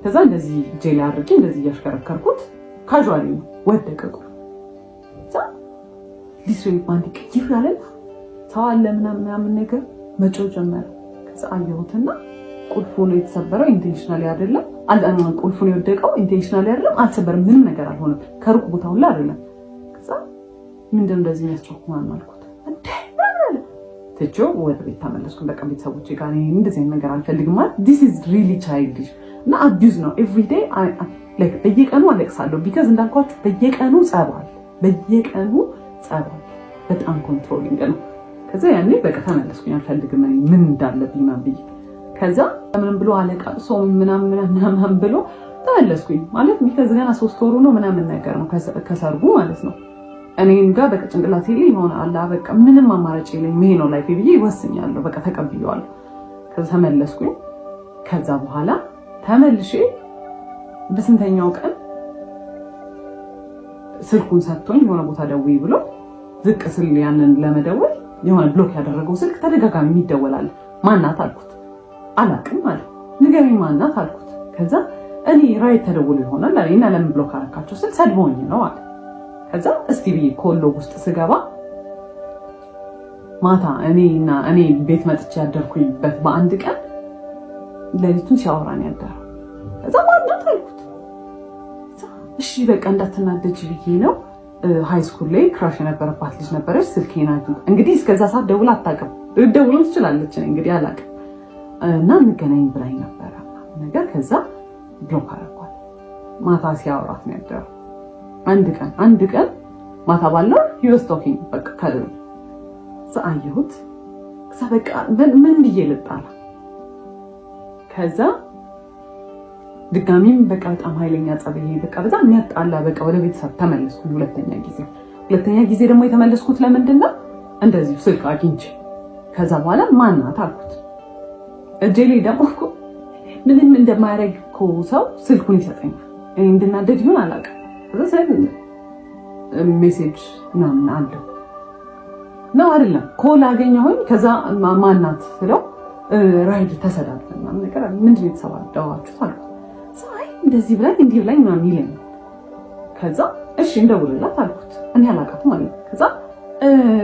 [SPEAKER 1] ከዛ እንደዚህ እጄ ላይ አድርጌ እንደዚህ እያሽከረከርኩት casually ነው ወደቀ ቁልፍ። ከዛ literally ባንድ ቅይር ያለና ሰው አለ ምናምን ምናምን ነገር መጮህ ጀመረ። ከዛ አየሁትና ቁልፉ ነው የተሰበረው፣ intentionally አይደለም። ቁልፉን የወደቀው intentionally አይደለም፣ አልሰበርም፣ ምንም ነገር አልሆነም። ከሩቅ ቦታ ሁላ አይደለም። ከዛ ምንድን እንደዚህ የሚያስጮህ ምናምን አልኩት። ትቼው ወደ ቤት ተመለስኩ። በቃ ቤተሰቦቼ ጋር እንደዚህ አይነት ነገር አልፈልግም ማለት this is really childish እና abuse ነው። Everyday በየቀኑ አለቅሳለሁ። Because እንዳልኳችሁ በየቀኑ ጸብ አለ፣ በየቀኑ ጸብ አለ። በጣም controlling ነው። ከዛ ያኔ በቃ ተመለስኩኝ። አልፈልግም እኔ ምን እንዳለብኝ ምናምን ብዬ። ከዛ ምንም ብሎ አለቃቅሶ ምናምን ምናምን ብሎ ተመለስኩኝ። ማለት because ገና 3 ወሩ ነው ምናምን ነገር ነው ከሰርጉ ማለት ነው። እኔም ጋር በቃ ጭንቅላቴ ላይ የሆነ አላ በቃ ምንም አማራጭ የለኝም፣ ይሄ ነው life ኤ ብዬ ወስኛለሁ። በቃ ተቀብዬዋለሁ። ከዛ ተመለስኩኝ። ከዛ በኋላ ተመልሼ በስንተኛው ቀን ስልኩን ሰጥቶኝ የሆነ ቦታ ደውይ ብሎ ዝቅ ስል ያንን ለመደወል የሆነ block ያደረገው ስልክ ተደጋጋሚ የሚደወላል። ማናት አልኩት። አላቅም አለ። ንገሪኝ ማናት አልኩት። ከዛ እኔ ride ተደውሎ ይሆናል አለኝ እና ለምን block አደረካቸው ስል ሰድቦኝ ነው አለ። ከዛ እስቲ ብዬ call log ውስጥ ስገባ ማታ እኔና እኔ ቤት መጥቼ ያደርኩኝበት በአንድ ቀን ሌሊቱን ሲያወራን ያደረው። ከዛ ማናት አልኩት። እሺ በቃ እንዳትናደጅ ብዬ ነው፣ high school ላይ crush የነበረባት ልጅ ነበረች። ስልኬን አግኝታ፣ እንግዲህ እስከዛ ሰዓት ደውላ አታውቅም፣ ደውሎም ትችላለች እንግዲህ አላውቅም። እና እንገናኝ ብላኝ ነበረ ነገር፣ ከዛ block አደረኳት። ማታ ሲያወራት ነው ያደረው። አንድ ቀን፣ አንድ ቀን ማታ ባለው he was talking። በቃ ከዛ አየሁት። ከዛ በቃ ምን ብዬ ልጣላ? ከዛ ድጋሚም በቃ በጣም ኃይለኛ ጸብ፣ ይሄ በቃ በጣም የሚያጣላ፣ በቃ ወደ ቤተሰብ ተመለስኩ። ሁለተኛ ጊዜ ደግሞ የተመለስኩት ለምንድን ነው? እንደዚሁ ስልክ አግኝቼ ከዛ በኋላ ማናት አልኩት። እጄ ላይ ደግሞ እኮ ምንም እንደማያደርግ እኮ ሰው ስልኩን ይሰጠኛል። እኔ እንድናደድ ይሁን አላውቅም። ከዛ message ምናምን አለው ነው አይደለም call አገኘሁኝ። ከዛ ማናት ስለው ride ተሰዳድበን ምናምን ነገር። ምንድን ነው የተሰባደባችሁት አልኩት። አይ እንደዚህ ብላኝ እንዲህ ብላኝ ምናምን ይለኛል። ከዛ እሺ እንደውልላት አልኩት። እኔ አላውቃትም አለኝ። ከዛ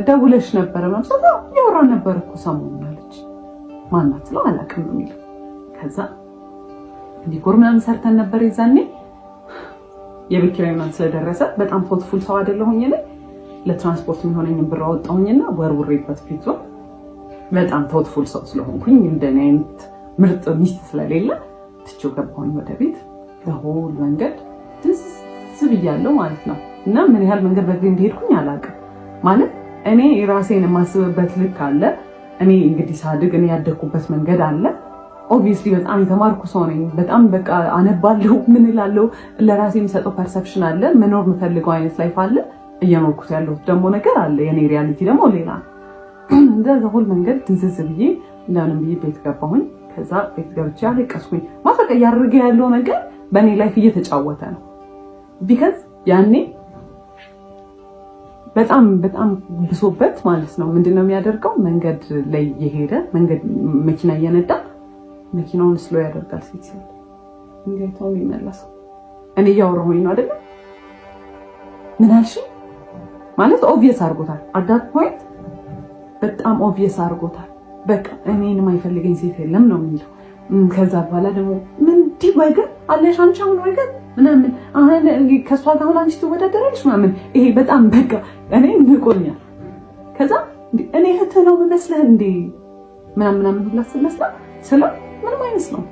[SPEAKER 1] ደውለሽ ነበረ ምናምን ስላት እያወራን ነበር እኮ ሰሞኑን አለች። ማናት ስለው አላውቅም ነው የሚለው። ከዛ decor ምናምን ሰርተን ነበር፣ የዛኔ የቤት ኪራይ ምናምን ስለደረሰ በጣም thoughtful ሰው አይደለሁኝ እኔ። ለትራንስፖርት የሚሆነኝን ብር አወጣሁኝና ወርውሬበት ፊቱ፣ በጣም thoughtful ሰው ስለሆንኩኝ፣ እንደኔ አይነት ምርጥ ሚስት ስለሌለ፣ ትቼው ገባሁኝ ወደ ቤት። The whole መንገድ ትዝ ብያለሁ ማለት ነው። እና ምን ያህል መንገድ በእግሬ እንደሄድኩኝ አላውቅም። ማለት እኔ ራሴን የማስብበት ልክ አለ። እኔ እንግዲህ ሳድግ እኔ ያደግኩበት መንገድ አለ። Obviously በጣም የተማርኩ ሰው ነኝ። በጣም በቃ አነባለሁ፣ ምን እላለሁ፣ ለራሴ የሚሰጠው perception አለ። መኖር የምፈልገው አይነት life አለ። እየኖርኩት ያለሁት ደግሞ ነገር አለ። የኔ reality ደግሞ ሌላ ነው። እንደ whole መንገድ ድንዝዝ ብዬ እንደምንም ብዬ ቤት ገባሁኝ። ከዛ ቤት ገብቼ አለቀስኩኝ። ማፈቀ እያደረገ ያለው ነገር በእኔ life እየተጫወተ ነው። Because ያኔ በጣም በጣም ብሶበት ማለት ነው። ምንድነው የሚያደርገው? መንገድ ላይ እየሄደ፣ መንገድ መኪና እየነዳ መኪናውን slow ያደርጋል። ሴት ሲል እንዴት ነው የሚመለሰው? እኔ እያወራሁኝ ነው አይደለም? ምን አልሽኝ? ማለት obvious አድርጎታል። At that point በጣም obvious አድርጎታል። በቃ እኔን የማይፈልገኝ ሴት የለም ነው የሚለው። ከዛ በኋላ ደግሞ ምን እንዲህ ወገን አለሽ አንቺ አሁን ወገን ምናምን ከእሷ ጋር አሁን አንቺ ትወዳደራለሽ ምናምን። ይሄ በጣም በቃ እኔ ንቆኛል። ከዛ እኔ እህትህ ነው የምመስልህ እንዴ ምናምን ምናምን ሁላ ስመስላ ስለው ምንም አይመስለውም።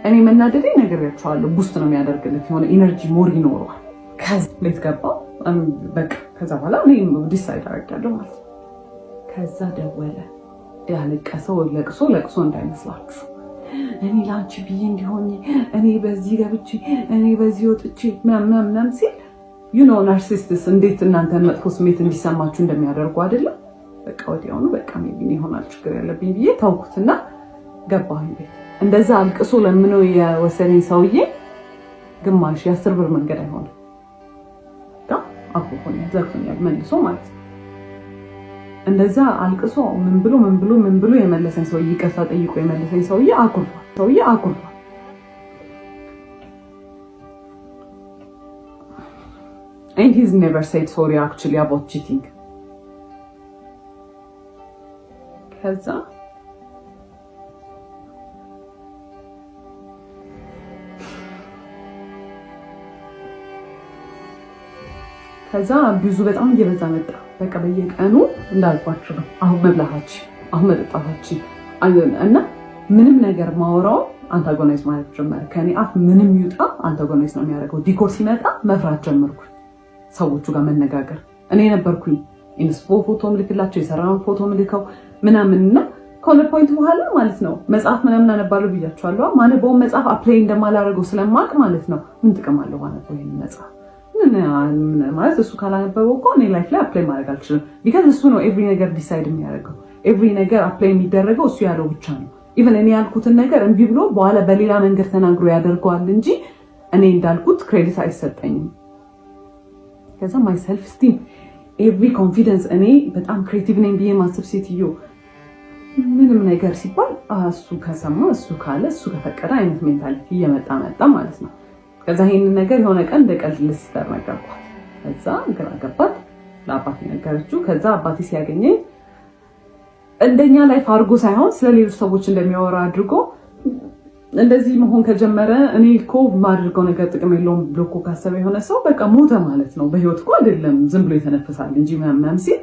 [SPEAKER 1] እኔ መናደዴ ነግሬያቸዋለሁ። Boost ነው የሚያደርግለት፣ የሆነ energy more ይኖረዋል። ከዛ ቤት ገባው በቃ። ከዛ በኋላ እኔ decide አደርጋለሁ ማለት ነው። ከዛ ደወለ። ያለቀሰው ለቅሶ ለቅሶ እንዳይመስላችሁ። እኔ ለአንቺ ብዬ እንዲሆኝ፣ እኔ በዚህ ገብቼ፣ እኔ በዚህ ወጥቼ ምናምን ምናምን ሲል፣ you know narcissists እንዴት እናንተን መጥፎ ስሜት እንዲሰማችሁ እንደሚያደርጉ አይደለም። በቃ ወዲያውኑ በቃ maybe ይሆናል ችግር ያለብኝ ብዬ ተውኩትና ገባሁኝ ቤት። እንደዛ አልቅሶ ለምኖ የወሰደኝ ሰውዬ ግማሽ የ10 ብር መንገድ አይሆንም አኩርፎኛል፣ ዘግቶኛል መልሶ ማለት ነው። እንደዛ አልቅሶ ምን ብሎ ምን ብሎ ምን ብሎ የመለሰኝ ሰውዬ፣ ይቅርታ ጠይቆ የመለሰኝ ሰውዬ አኩርፏል። ሰውዬ አኩርፏል። And he's never said sorry actually about cheating። ከዛ ብዙ በጣም እየበዛ መጣ። በቃ በየቀኑ እንዳልኳችሁ ነው። አሁን መብላታችን፣ አሁን መጠጣታችን እና ምንም ነገር ማወራው antagonize ማለት ጀመረ። ከኔ አፍ ምንም ይውጣ antagonize ነው የሚያደርገው። Decor ሲመጣ መፍራት ጀመርኩ። ሰዎቹ ጋር መነጋገር እኔ ነበርኩኝ inspo ፎቶ ምልክላቸው፣ የሰራውን ፎቶ ምልከው ምናምን። እና ከሆነ point በኋላ ማለት ነው መጽሐፍ ምናምን አነባለሁ ብያቸዋለሁ። ማነበውን መጽሐፍ apply እንደማላደርገው ስለማቅ ማለት ነው ምን ጥቅም አለው ማነበው ይሄን መጽሐፍ ማለት፣ እሱ ካላነበበው እኮ እኔ life ላይ apply ማድረግ አልችልም። Because እሱ ነው every ነገር decide የሚያደርገው፣ every ነገር apply የሚደረገው እሱ ያለው ብቻ ነው። Even እኔ ያልኩትን ነገር እምቢ ብሎ በኋላ በሌላ መንገድ ተናግሮ ያደርገዋል እንጂ እኔ እንዳልኩት credit አይሰጠኝም። ከዛ my self esteem, every confidence፣ እኔ በጣም creative ነኝ ብዬ ማስብ ሴትዮ ምንም ነገር ሲባል እሱ ከሰማ፣ እሱ ካለ፣ እሱ ከፈቀደ አይነት mentality እየመጣ መጣ ማለት ነው። ከዛ ይሄንን ነገር የሆነ ቀን እንደ ቀልድ ለ sister ነገርኳት። ከዛ ግራ ገባት። ለአባቴ ነገረችው። ከዛ አባቴ ሲያገኘኝ እንደኛ life አድርጎ ሳይሆን ስለ ሌሎች ሰዎች እንደሚያወራ አድርጎ፣ እንደዚህ መሆን ከጀመረ፣ እኔ እኮ የማደርገው ነገር ጥቅም የለውም ብሎ እኮ ካሰበ የሆነ ሰው በቃ ሞተ ማለት ነው። በህይወት እኮ አይደለም፣ ዝም ብሎ የተነፍሳል እንጂ ምናምን ሲል፣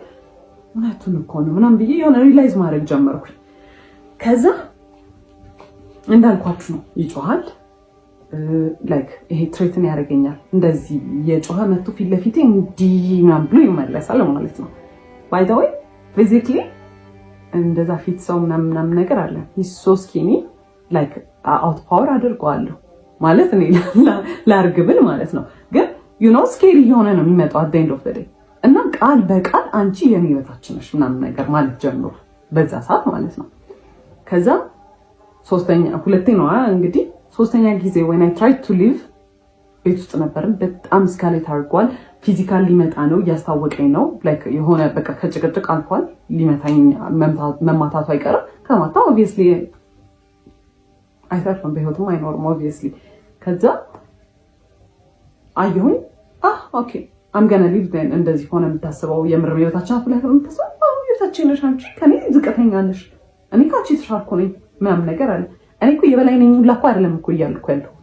[SPEAKER 1] እውነቱን እኮ ነው ምናምን ብዬ የሆነ realize ማድረግ ጀመርኩኝ። ከዛ እንዳልኳችሁ ነው፣ ይጮሃል። Like ይሄ threaten ያደርገኛል። እንደዚህ የጮኸ መቶ ፊት ለፊቴ እንዲህ ምናምን ብሎ ይመለሳል ማለት ነው። By the way, physically እንደዛ ፊት ሰው ምናምን ምናምን ነገር አለ፣ so skinny, like outpower አድርገዋለሁ ማለት እኔ ላርግ ብል ማለት ነው። ግን scary እየሆነ ነው የሚመጣው at end of the day። እና ቃል በቃል አንቺ የኔ በታች ነሽ ምናምን ነገር ማለት ጀምሮ በዛ ሰዓት ማለት ነው። ከዛ ሶስተኛ፣ ሁለቴ ነው እንግዲህ፣ ሶስተኛ ጊዜ when I try to leave ቤት ውስጥ ነበርን። በጣም escalate አድርጓል። Physical ሊመጣ ነው፣ እያስታወቀኝ ነው። Like የሆነ በቃ ከጭቅጭቅ አልፏል። ሊመታኝ፣ መማታቱ አይቀርም። ከማታ obviously አይተርፍም፣ በህይወትም አይኖርም obviously። ከዛ አየሁኝ፣ okay, I'm gonna leave። እንደዚህ ሆነ የምታስበው የምር የበታችን አፍ ላይ የምታስበው፣ የበታችን ነሽ አንቺ፣ ከኔ ዝቅተኛ ነሽ፣ እኔ ከአንቺ የተሻልኩ ነኝ ምናምን ነገር አለ። እኔ እኮ የበላይ ነኝ ሁላ እኮ አይደለም እኮ እያልኩ ያለሁት።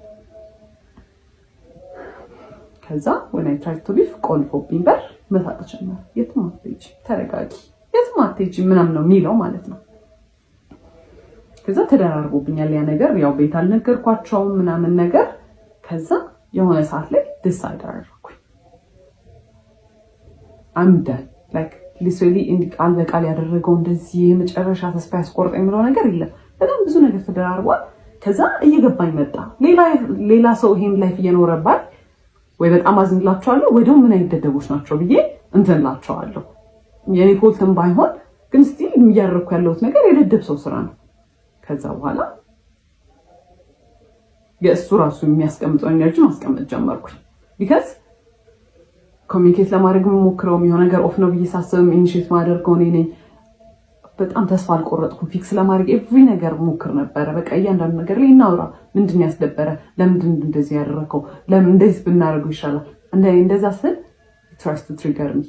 [SPEAKER 1] ከዛ when I try to leave ቆልፎብኝ በር መሳቅ ጀመረ። የትም አትሄጂም፣ ተረጋጊ፣ የትም አትሄጂም ምናምን ነው የሚለው ማለት ነው። ከዛ ተደራርቦብኛል ያ ነገር። ያው ቤት አልነገርኳቸውም ምናምን ነገር። ከዛ የሆነ ሰዓት ላይ decide አደረኩኝ። I'm done. Like literally እንዲህ ቃል በቃል ያደረገው እንደዚህ የመጨረሻ ተስፋ ያስቆርጠ የሚለው ነገር የለም። በጣም ብዙ ነገር ተደራርቧል። ከዛ እየገባኝ መጣ። ሌላ ሰው ይሄን life እየኖረባት ወይ በጣም አዝንላቸዋለሁ ወይ ደግሞ ምን አይነት ደደቦች ናቸው ብዬ እንትን እላቸዋለሁ። የኔ fault ም ባይሆን ግን still እያደረኩ ያለሁት ነገር የደደብ ሰው ስራ ነው። ከዛ በኋላ የእሱ ራሱ የሚያስቀምጠው energy ማስቀመጥ ጀመርኩኝ። Because communicate ለማድረግ የምሞክረውም የሆነ ነገር off ነው ብዬ ሳስብም initiate ማደርገው እኔ ነኝ። በጣም ተስፋ አልቆረጥኩም። Fix ለማድረግ every ነገር ሞክር ነበረ። በቃ እያንዳንዱ ነገር ላይ እናውራ። ምንድን ያስደበረ? ለምንድን እንደዚህ ያደረከው? ለምን እንደዚህ ብናደርገው ይሻላል? እንደዛ ስል tries to trigger me፣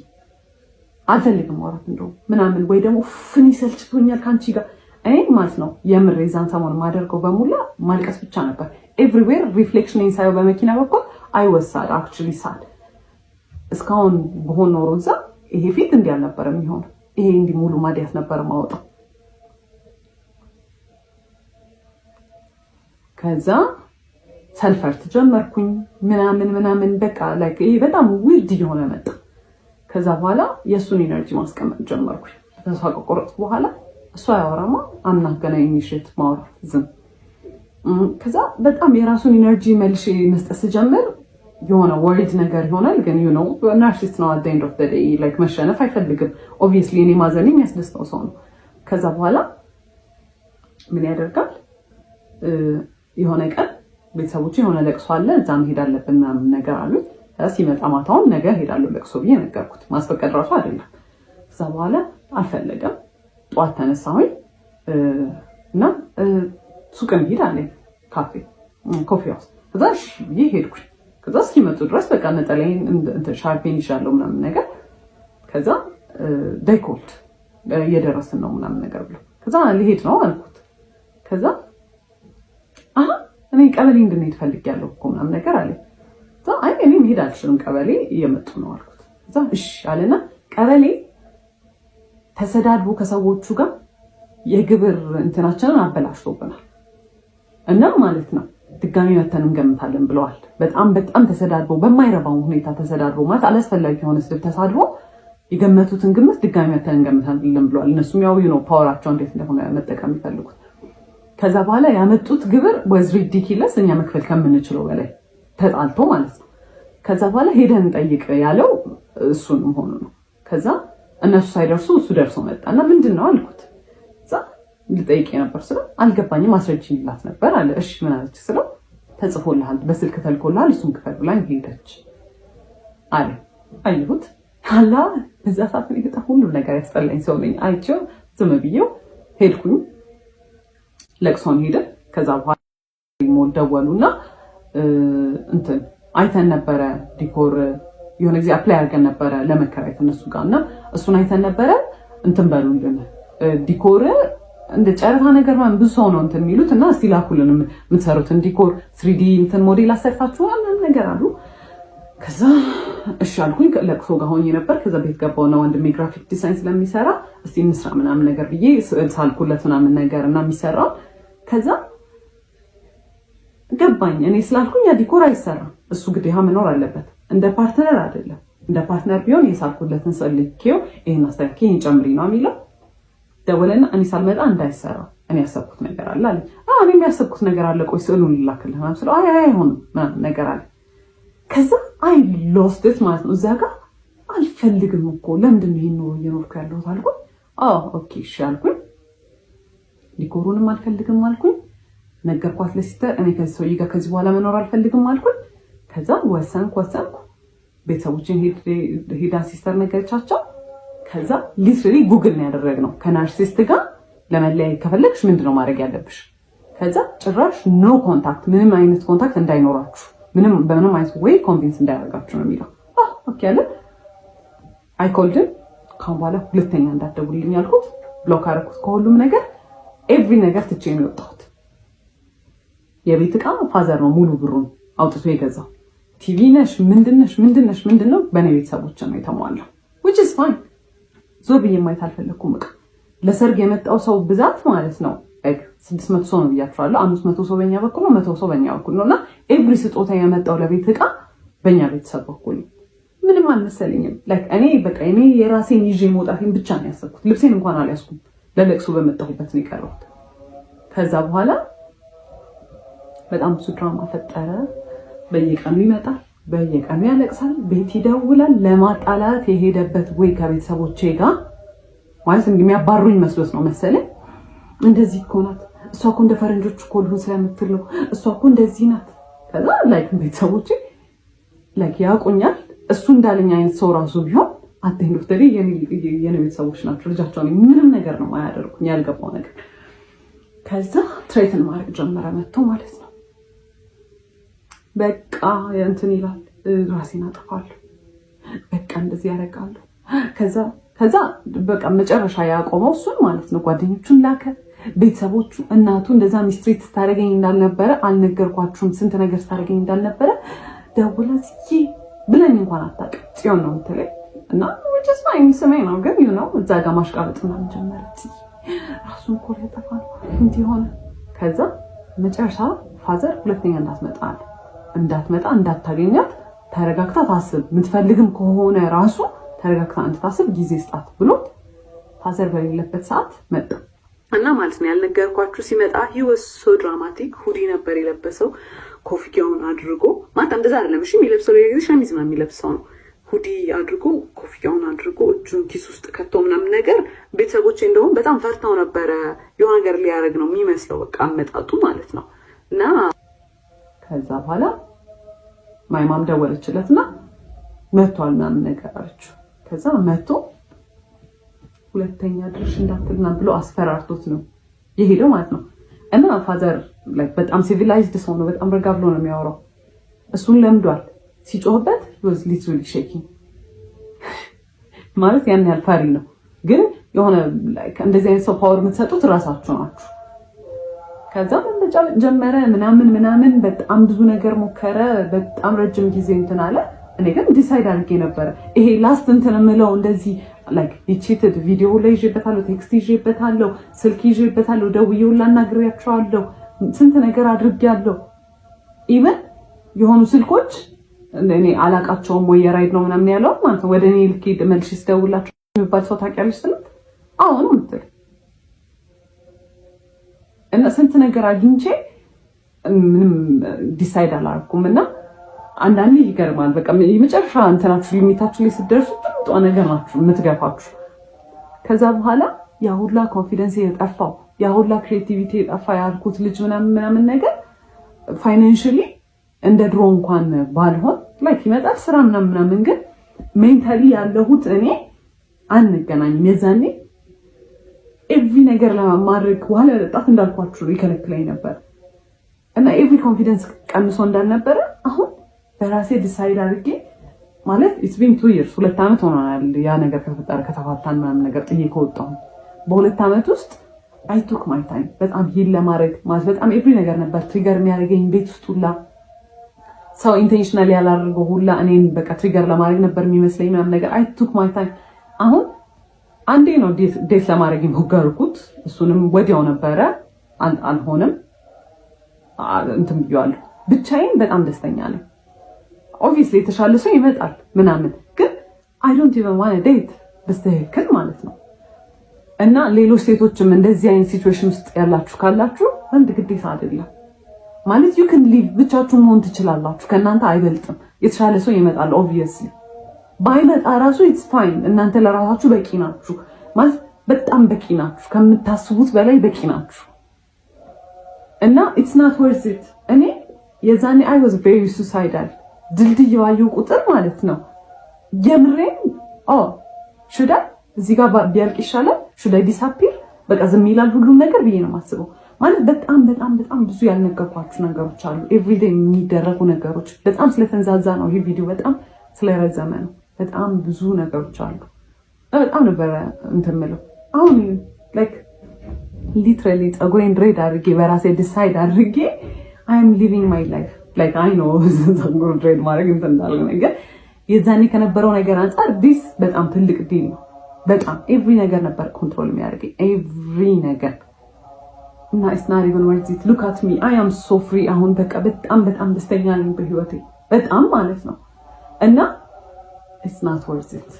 [SPEAKER 1] አልፈልግም ማውራት እንደውም ምናምን፣ ወይ ደግሞ ፍን ሰልችቶኛል ከአንቺ ጋር እኔ ማለት ነው። የምር የዛን ሰሞን የማደርገው በሙላ ማልቀስ ብቻ ነበር። Everywhere reflection ሳየው በመኪና በኩል I was sad, actually sad። እስካሁን በሆን ኖሮ እዛ ይሄ ፊት እንዲህ አልነበረም የሚሆነው። ይሄ እንዲህ ሙሉ ማዲያት ነበር ማወጣው። ከዛ self hurt ጀመርኩኝ ምናምን ምናምን፣ በቃ like ይሄ በጣም weird እየሆነ መጣ። ከዛ በኋላ የእሱን energy ማስቀመጥ ጀመርኩኝ። ተስፋ ከቆረጥኩ በኋላ እሱ አያወራማ፣ I'm not gonna initiate ማውራት፣ ዝም። ከዛ በጣም የራሱን energy መልሼ መስጠት ስጀምር የሆነ weird ነገር ይሆናል። ግን narcissist ነው። At end of the day like መሸነፍ አይፈልግም። Obviously እኔ ማዘን የሚያስደስተው ሰው ነው። ከዛ በኋላ ምን ያደርጋል? የሆነ ቀን ቤተሰቦች የሆነ ለቅሶ አለ፣ እዛ መሄድ አለብን ምናምን ነገር አሉ። ሲመጣ ማታውን ነገ ሄዳለሁ ለቅሶ ብዬ ነገርኩት። ማስፈቀድ ራሱ አይደለም። ከዛ በኋላ አልፈለገም። ጠዋት ተነሳሁኝ እና ሱቅ እንሂድ አለኝ፣ ካፌ፣ coffee house። ከዛ እሺ ብዬ ሄድኩኝ። ከዛ እስኪመጡ ድረስ በቃ ነጠላዬን ሻርፔን ይዣለሁ ምናምን ነገር። ከዛ they called፣ እየደረስን ነው ምናምን ነገር ብሎ፣ ከዛ ሊሄድ ነው አልኩት። ከዛ አሀ እኔ ቀበሌ እንድንሄድ ፈልጌያለሁ እኮ ምናምን ነገር አለ። አይ እኔ መሄድ አልችልም፣ ቀበሌ እየመጡ ነው አልኩት። ከዛ እሺ አለና ቀበሌ ተሰዳድቦ ከሰዎቹ ጋር የግብር እንትናችንን አበላሽቶብናል እና ማለት ነው ድጋሚ መተን እንገምታለን ብለዋል። በጣም በጣም ተሰዳድቦ፣ በማይረባው ሁኔታ ተሰዳድቦ፣ ማለት አላስፈላጊ የሆነ ስድብ ተሳድቦ የገመቱትን ግምት ድጋሚ መተን እንገምታለን ብለዋል። እነሱም ያው ነው power ኣቸው እንዴት እንደሆነ መጠቀም የሚፈልጉት። ከዛ በኋላ ያመጡት ግብር was ridiculous፣ እኛ መክፈል ከምንችለው በላይ ተጣልቶ ማለት ነው። ከዛ በኋላ ሄደን እንጠይቅ ያለው እሱን መሆኑ ነው። ከዛ እነሱ ሳይደርሱ እሱ ደርሶ መጣ እና ምንድን ነው አልኩት። እዛ ልጠይቅ ነበር ስለው አልገባኝም፣ አስረጅኝ ይላት ነበር አለ። እሺ ምን አለች ስለው ተጽፎልሃል፣ በስልክ ተልኮልሃል፣ እሱን ክፈል ብላኝ ሄደች አለ። አየሁት አላ በዛ ሰዓት እኔ በጣም ሁሉም ነገር ያስጠላኝ ሰው ነኝ። አይቼው ዝም ብዬው ሄድኩኝ። ለቅሶን ሄደ። ከዛ በኋላ ሞል ደወሉና እንትን አይተን ነበረ፣ decor የሆነ ጊዜ apply አድርገን ነበረ ለመከራየት እነሱ ጋር፣ እና እሱን አይተን ነበረ፣ እንትን በሉልን፣ decor እንደ ጨረታ ነገር ምናምን ብዙ ሰው ነው እንትን የሚሉት እና እስቲ ላኩልን የምትሰሩትን decor፣ 3D እንትን ሞዴል አሰርታችሁ ምናምን ነገር አሉ። ከዛ እሺ አልኩኝ። ለቅሶ ጋር ሆኜ ነበር። ከዛ ቤት ገባውና ወንድሜ graphic design ስለሚሰራ እስቲ እንስራ ምናምን ነገር ብዬ ስዕል ሳልኩለት ምናምን ነገር እና የሚሰራው። ከዛ ገባኝ። እኔ ስላልኩኝ ያ decor አይሰራም። እሱ ግዴታ መኖር አለበት። እንደ partner አይደለም። እንደ partner ቢሆን የሳልኩለትን ስዕል ልኬው ይሄን አስተካክይ፣ ይሄን ጨምሪ ነው የሚለው። ደወለና እኔ ሳልመጣ እንዳይሰራ፣ እኔ ያሰብኩት ነገር አለ አለ። አዎ፣ እኔም ያሰብኩት ነገር አለ። ቆይ ስዕሉን ልላክልህ ምናምን ስለው አይ አይ አይሆንም ምናምን ነገር አለ። ከዛ I lost it ማለት ነው። እዛ ጋር አልፈልግም እኮ፣ ለምንድን ነው ይሄን ኑሮ እየኖርኩ ያለሁት አልኩኝ። አዎ okay እሺ አልኩኝ። Decor ኡንም አልፈልግም አልኩኝ። ነገርኳት ለ sister፣ እኔ ከዚህ ሰውዬ ጋር ከዚህ በኋላ መኖር አልፈልግም አልኩኝ። ከዛ ወሰንኩ ወሰንኩ። ቤተሰቦችን ሄዳ sister ነገረቻቸው። ከዛ literally Google ነው ያደረግነው። ከ narcissist ጋር ለመለያየት ከፈለግሽ ምንድነው ማድረግ ያለብሽ? ከዛ ጭራሽ no contact፣ ምንም አይነት contact እንዳይኖራችሁ፣ ምንም በምንም አይነት way convince እንዳያደርጋችሁ ነው የሚለው። Okay አለ። I called him፣ ካሁን በኋላ ሁለተኛ እንዳትደውልልኝ ያልኩት፣ block አደረኩት ከሁሉም ነገር፣ every ነገር ትቼ ነው የወጣሁት። የቤት ዕቃ father ነው ሙሉ ብሩን አውጥቶ የገዛው። ቲቪ ነሽ ምንድነሽ ምንድነሽ ምንድነው በእኔ ቤተሰቦች ነው የተሟላው። Which is fine። ዞር ብዬ ማየት አልፈለኩም። ዕቃ ለሰርግ የመጣው ሰው ብዛት ማለት ነው 600 ሰው ነው ብያቸዋለሁ። 500 ሰው በኛ በኩል ነው፣ 100 ሰው በኛ በኩል ነው። እና every ስጦታ የመጣው ለቤት ዕቃ በእኛ ቤተሰብ በኩል ነው። ምንም አልመሰለኝም። Like እኔ በቃ እኔ የራሴን ይዤ መውጣቴን ብቻ ነው ያሰብኩት። ልብሴን እንኳን አልያዝኩም። ለለቅሶ በመጣሁበት ነው የቀረሁት። ከዛ በኋላ በጣም ብዙ ድራማ ፈጠረ። በየቀኑ ይመጣል፣ በየቀኑ ያለቅሳል፣ ቤት ይደውላል። ለማጣላት የሄደበት ወይ ከቤተሰቦቼ ጋር ማለት የሚያባሩኝ መስሎት ነው መሰለኝ። እንደዚህ እኮ ናት እሷ እኮ፣ እንደ ፈረንጆች እኮ ልሁን ስለምትል ነው፣ እሷ እኮ እንደዚህ ናት። ከዛ like ቤተሰቦቼ like ያውቁኛል። እሱ እንዳለኝ አይነት ሰው ራሱ ቢሆን at end of the day የኔ ቤተሰቦች ናቸው። ልጃቸው ምንም ነገር ነው አያደርጉኝ፣ ያልገባው ነገር። ከዛ threaten ማድረግ ጀመረ መጥቶ ማለት ነው። በቃ እንትን ይላል፣ ራሴን አጠፋለሁ፣ በቃ እንደዚህ ያደርጋለሁ። ከዛ በቃ መጨረሻ ያቆመው እሱን ማለት ነው። ጓደኞቹን ላከ፣ ቤተሰቦቹ፣ እናቱ እንደዛ mistreat ስታደርገኝ እንዳልነበረ አልነገርኳችሁም፣ ስንት ነገር ስታደርገኝ እንዳልነበረ ደውላ ጽዬ ብለኝ እንኳን አታውቅም። ጽዮን ነው የምትለኝ እና which is fine፣ ስሜ ነው፣ ግን እዛ ጋር ማሽቃበጥ ምናምን ጀመረ። ጽዬ ራሱን እኮ ሊያጠፋ ነው፣ እንዲህ ሆነ። ከዛ መጨረሻ father ሁለተኛ እንዳትመጣ አለ። እንዳትመጣ፣ እንዳታገኛት፣ ተረጋግታ ታስብ፣ የምትፈልግም ከሆነ ራሱ ተረጋግታ እንድታስብ ጊዜ ስጣት ብሎት father በሌለበት ሰዓት መጣ እና ማለት ነው ያልነገርኳችሁ፣ ሲመጣ he was so dramatic። Hoodie ነበር የለበሰው፣ ኮፍያውን አድርጎ፣ ማለት እንደዛ አይደለም እሺ የሚለብሰው፣ ሌላ ጊዜ ሸሚዝ ነው የሚለብሰው ነው፣ hoodie አድርጎ፣ ኮፍያውን አድርጎ፣ እጁን ኪስ ውስጥ ከቶ ምናምን ነገር። ቤተሰቦቼ እንደውም በጣም ፈርተው ነበረ። የሆነ ነገር ሊያደርግ ነው የሚመስለው በቃ አመጣጡ ማለት ነው። እና ከዛ በኋላ my mom ደወለችለት እና መቷል ምናምን ነገር አለችው። ከዛ መቶ ሁለተኛ ድርሽ እንዳትልና ብሎ አስፈራርቶት ነው የሄደው ማለት ነው። እና father በጣም civilized ሰው ነው። በጣም ረጋ ብሎ ነው የሚያወራው። እሱን ለምዷል። ሲጮህበት was literally shaking፣ ማለት ያን ያህል ፈሪ ነው። ግን የሆነ እንደዚህ አይነት ሰው power የምትሰጡት እራሳችሁ ናችሁ። ከዛ መመጫበጥ ጀመረ ምናምን ምናምን፣ በጣም ብዙ ነገር ሞከረ። በጣም ረጅም ጊዜ እንትን አለ። እኔ ግን decide አድርጌ ነበረ ይሄ last እንትን የምለው፣ እንደዚህ like cheated፣ ቪዲዮ ላይ ይዤበታለሁ፣ text ይዤበታለሁ፣ ስልክ ይዤበታለሁ፣ ደውዬ ሁላ አናግሬያቸዋለሁ፣ ስንት ነገር አድርጌያለሁ። Even የሆኑ ስልኮች እኔ አላቃቸውም ወይ የ ride ነው ምናምን ያለው ማለት ነው። ወደ እኔ ልክ መልሼ ስደውላቸው የሚባል ሰው ታውቂያለሽ ስላት አዎ ነው የምትል። እና ስንት ነገር አግኝቼ ምንም decide አላደረኩም። እና አንዳንዴ ይገርማል። በቃ የመጨረሻ እንትናችሁ limit ኣችሁ ላይ ስትደርሱ ጥንጧ ነገር ናችሁ የምትገፋችሁ። ከዛ በኋላ ያ ሁላ confidence የጠፋው፣ ያ ሁላ creativity የጠፋ ያልኩት ልጅ ምናምን ምናምን ነገር፣ financially እንደ ድሮ እንኳን ባልሆን like ይመጣል ስራ ምናምን ምናምን፣ ግን mentally ያለሁት እኔ አንገናኝም። የዛኔ Every ነገር ለማድረግ፣ ውሃ ለመጠጣት እንዳልኳችሁ ይከለክለኝ ነበር እና every confidence ቀንሶ እንዳልነበረ አሁን በራሴ decide አድርጌ፣ ማለት it's been 2 years፣ 2 ዓመት ሆኖናል። ያ ነገር ከተፈጠረ፣ ከተፋታን ምናምን ነገር፣ ጥዬ ከወጣሁ በ2 ዓመት ውስጥ I took my time በጣም heal ለማድረግ። ማለት በጣም every ነገር ነበር trigger የሚያደርገኝ። ቤት ውስጥ ሁላ ሰው intentionally ያላደርገው ሁላ እኔን በቃ trigger ለማድረግ ነበር የሚመስለኝ ምናምን ነገር። I took my time። አሁን አንዴ ነው date ለማድረግ የሞከርኩት፣ እሱንም ወዲያው ነበረ አልሆነም። እንትን ብዬዋለሁ። ብቻዬን በጣም ደስተኛ ነኝ። Obviously የተሻለ ሰው ይመጣል ምናምን፣ ግን I don't even wanna date በስትክክል ማለት ነው። እና ሌሎች ሴቶችም እንደዚህ አይነት situation ውስጥ ያላችሁ ካላችሁ ወንድ ግዴታ አይደለም፣ ማለት you can live፣ ብቻችሁ መሆን ትችላላችሁ። ከእናንተ አይበልጥም። የተሻለ ሰው ይመጣል። Obviously ባይመጣ ራሱ it's fine። እናንተ ለራሳችሁ በቂ ናችሁ፣ ማለት በጣም በቂ ናችሁ። ከምታስቡት በላይ በቂ ናችሁ። እና it's not worth it። እኔ የዛኔ I was very suicidal። ድልድይ ባየሁ ቁጥር ማለት ነው የምሬን oh should I እዚህ ጋር ቢያልቅ ይሻላል፣ should I disappear፣ በቃ ዝም ይላል ሁሉም ነገር ብዬ ነው የማስበው። ማለት በጣም በጣም በጣም ብዙ ያልነገርኳችሁ ነገሮች አሉ። Everyday የሚደረጉ ነገሮች በጣም ስለተንዛዛ ነው፣ ይህ ቪዲዮ በጣም ስለረዘመ ነው። በጣም ብዙ ነገሮች አሉ። በጣም ነበረ እንትን የምለው። አሁን like literally ፀጉሬን dread አድርጌ፣ በራሴ decide አድርጌ I am living my life። Like I know ፀጉር dread ማድረግ እንትን እንዳለ ነገር የዛኔ ከነበረው ነገር አንጻር this በጣም ትልቅ deal ነው። በጣም every ነገር ነበር control የሚያደርገኝ፣ every ነገር። እና it's not even worth it። Look at me, I am so free። አሁን በቃ በጣም በጣም ደስተኛ ነኝ በህይወቴ፣ በጣም ማለት ነው። እና it's not worth it።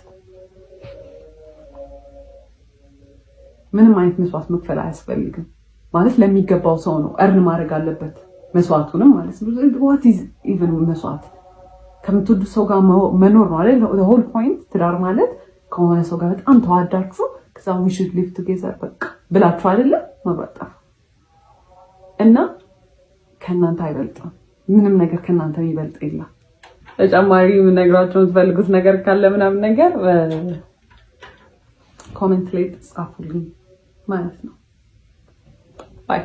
[SPEAKER 1] ምንም አይነት መስዋዕት መክፈል አያስፈልግም። ማለት ለሚገባው ሰው ነው earn ማድረግ አለበት መስዋዕቱንም ማለት ነው። What is even መስዋዕት? ከምትወዱ ሰው ጋር መኖር ነው አይደል? Whole point ትዳር ማለት ከሆነ ሰው ጋር በጣም ተዋዳችሁ ከዛ we should live together በቃ ብላችሁ አይደለም መብራት። እና ከእናንተ አይበልጥም። ምንም ነገር ከእናንተ የሚበልጥ የለም። ተጨማሪ የምነግራቸው የምትፈልጉት ነገር ካለ ምናምን ነገር comment ላይ ጻፉልኝ ማለት ነው። Bye.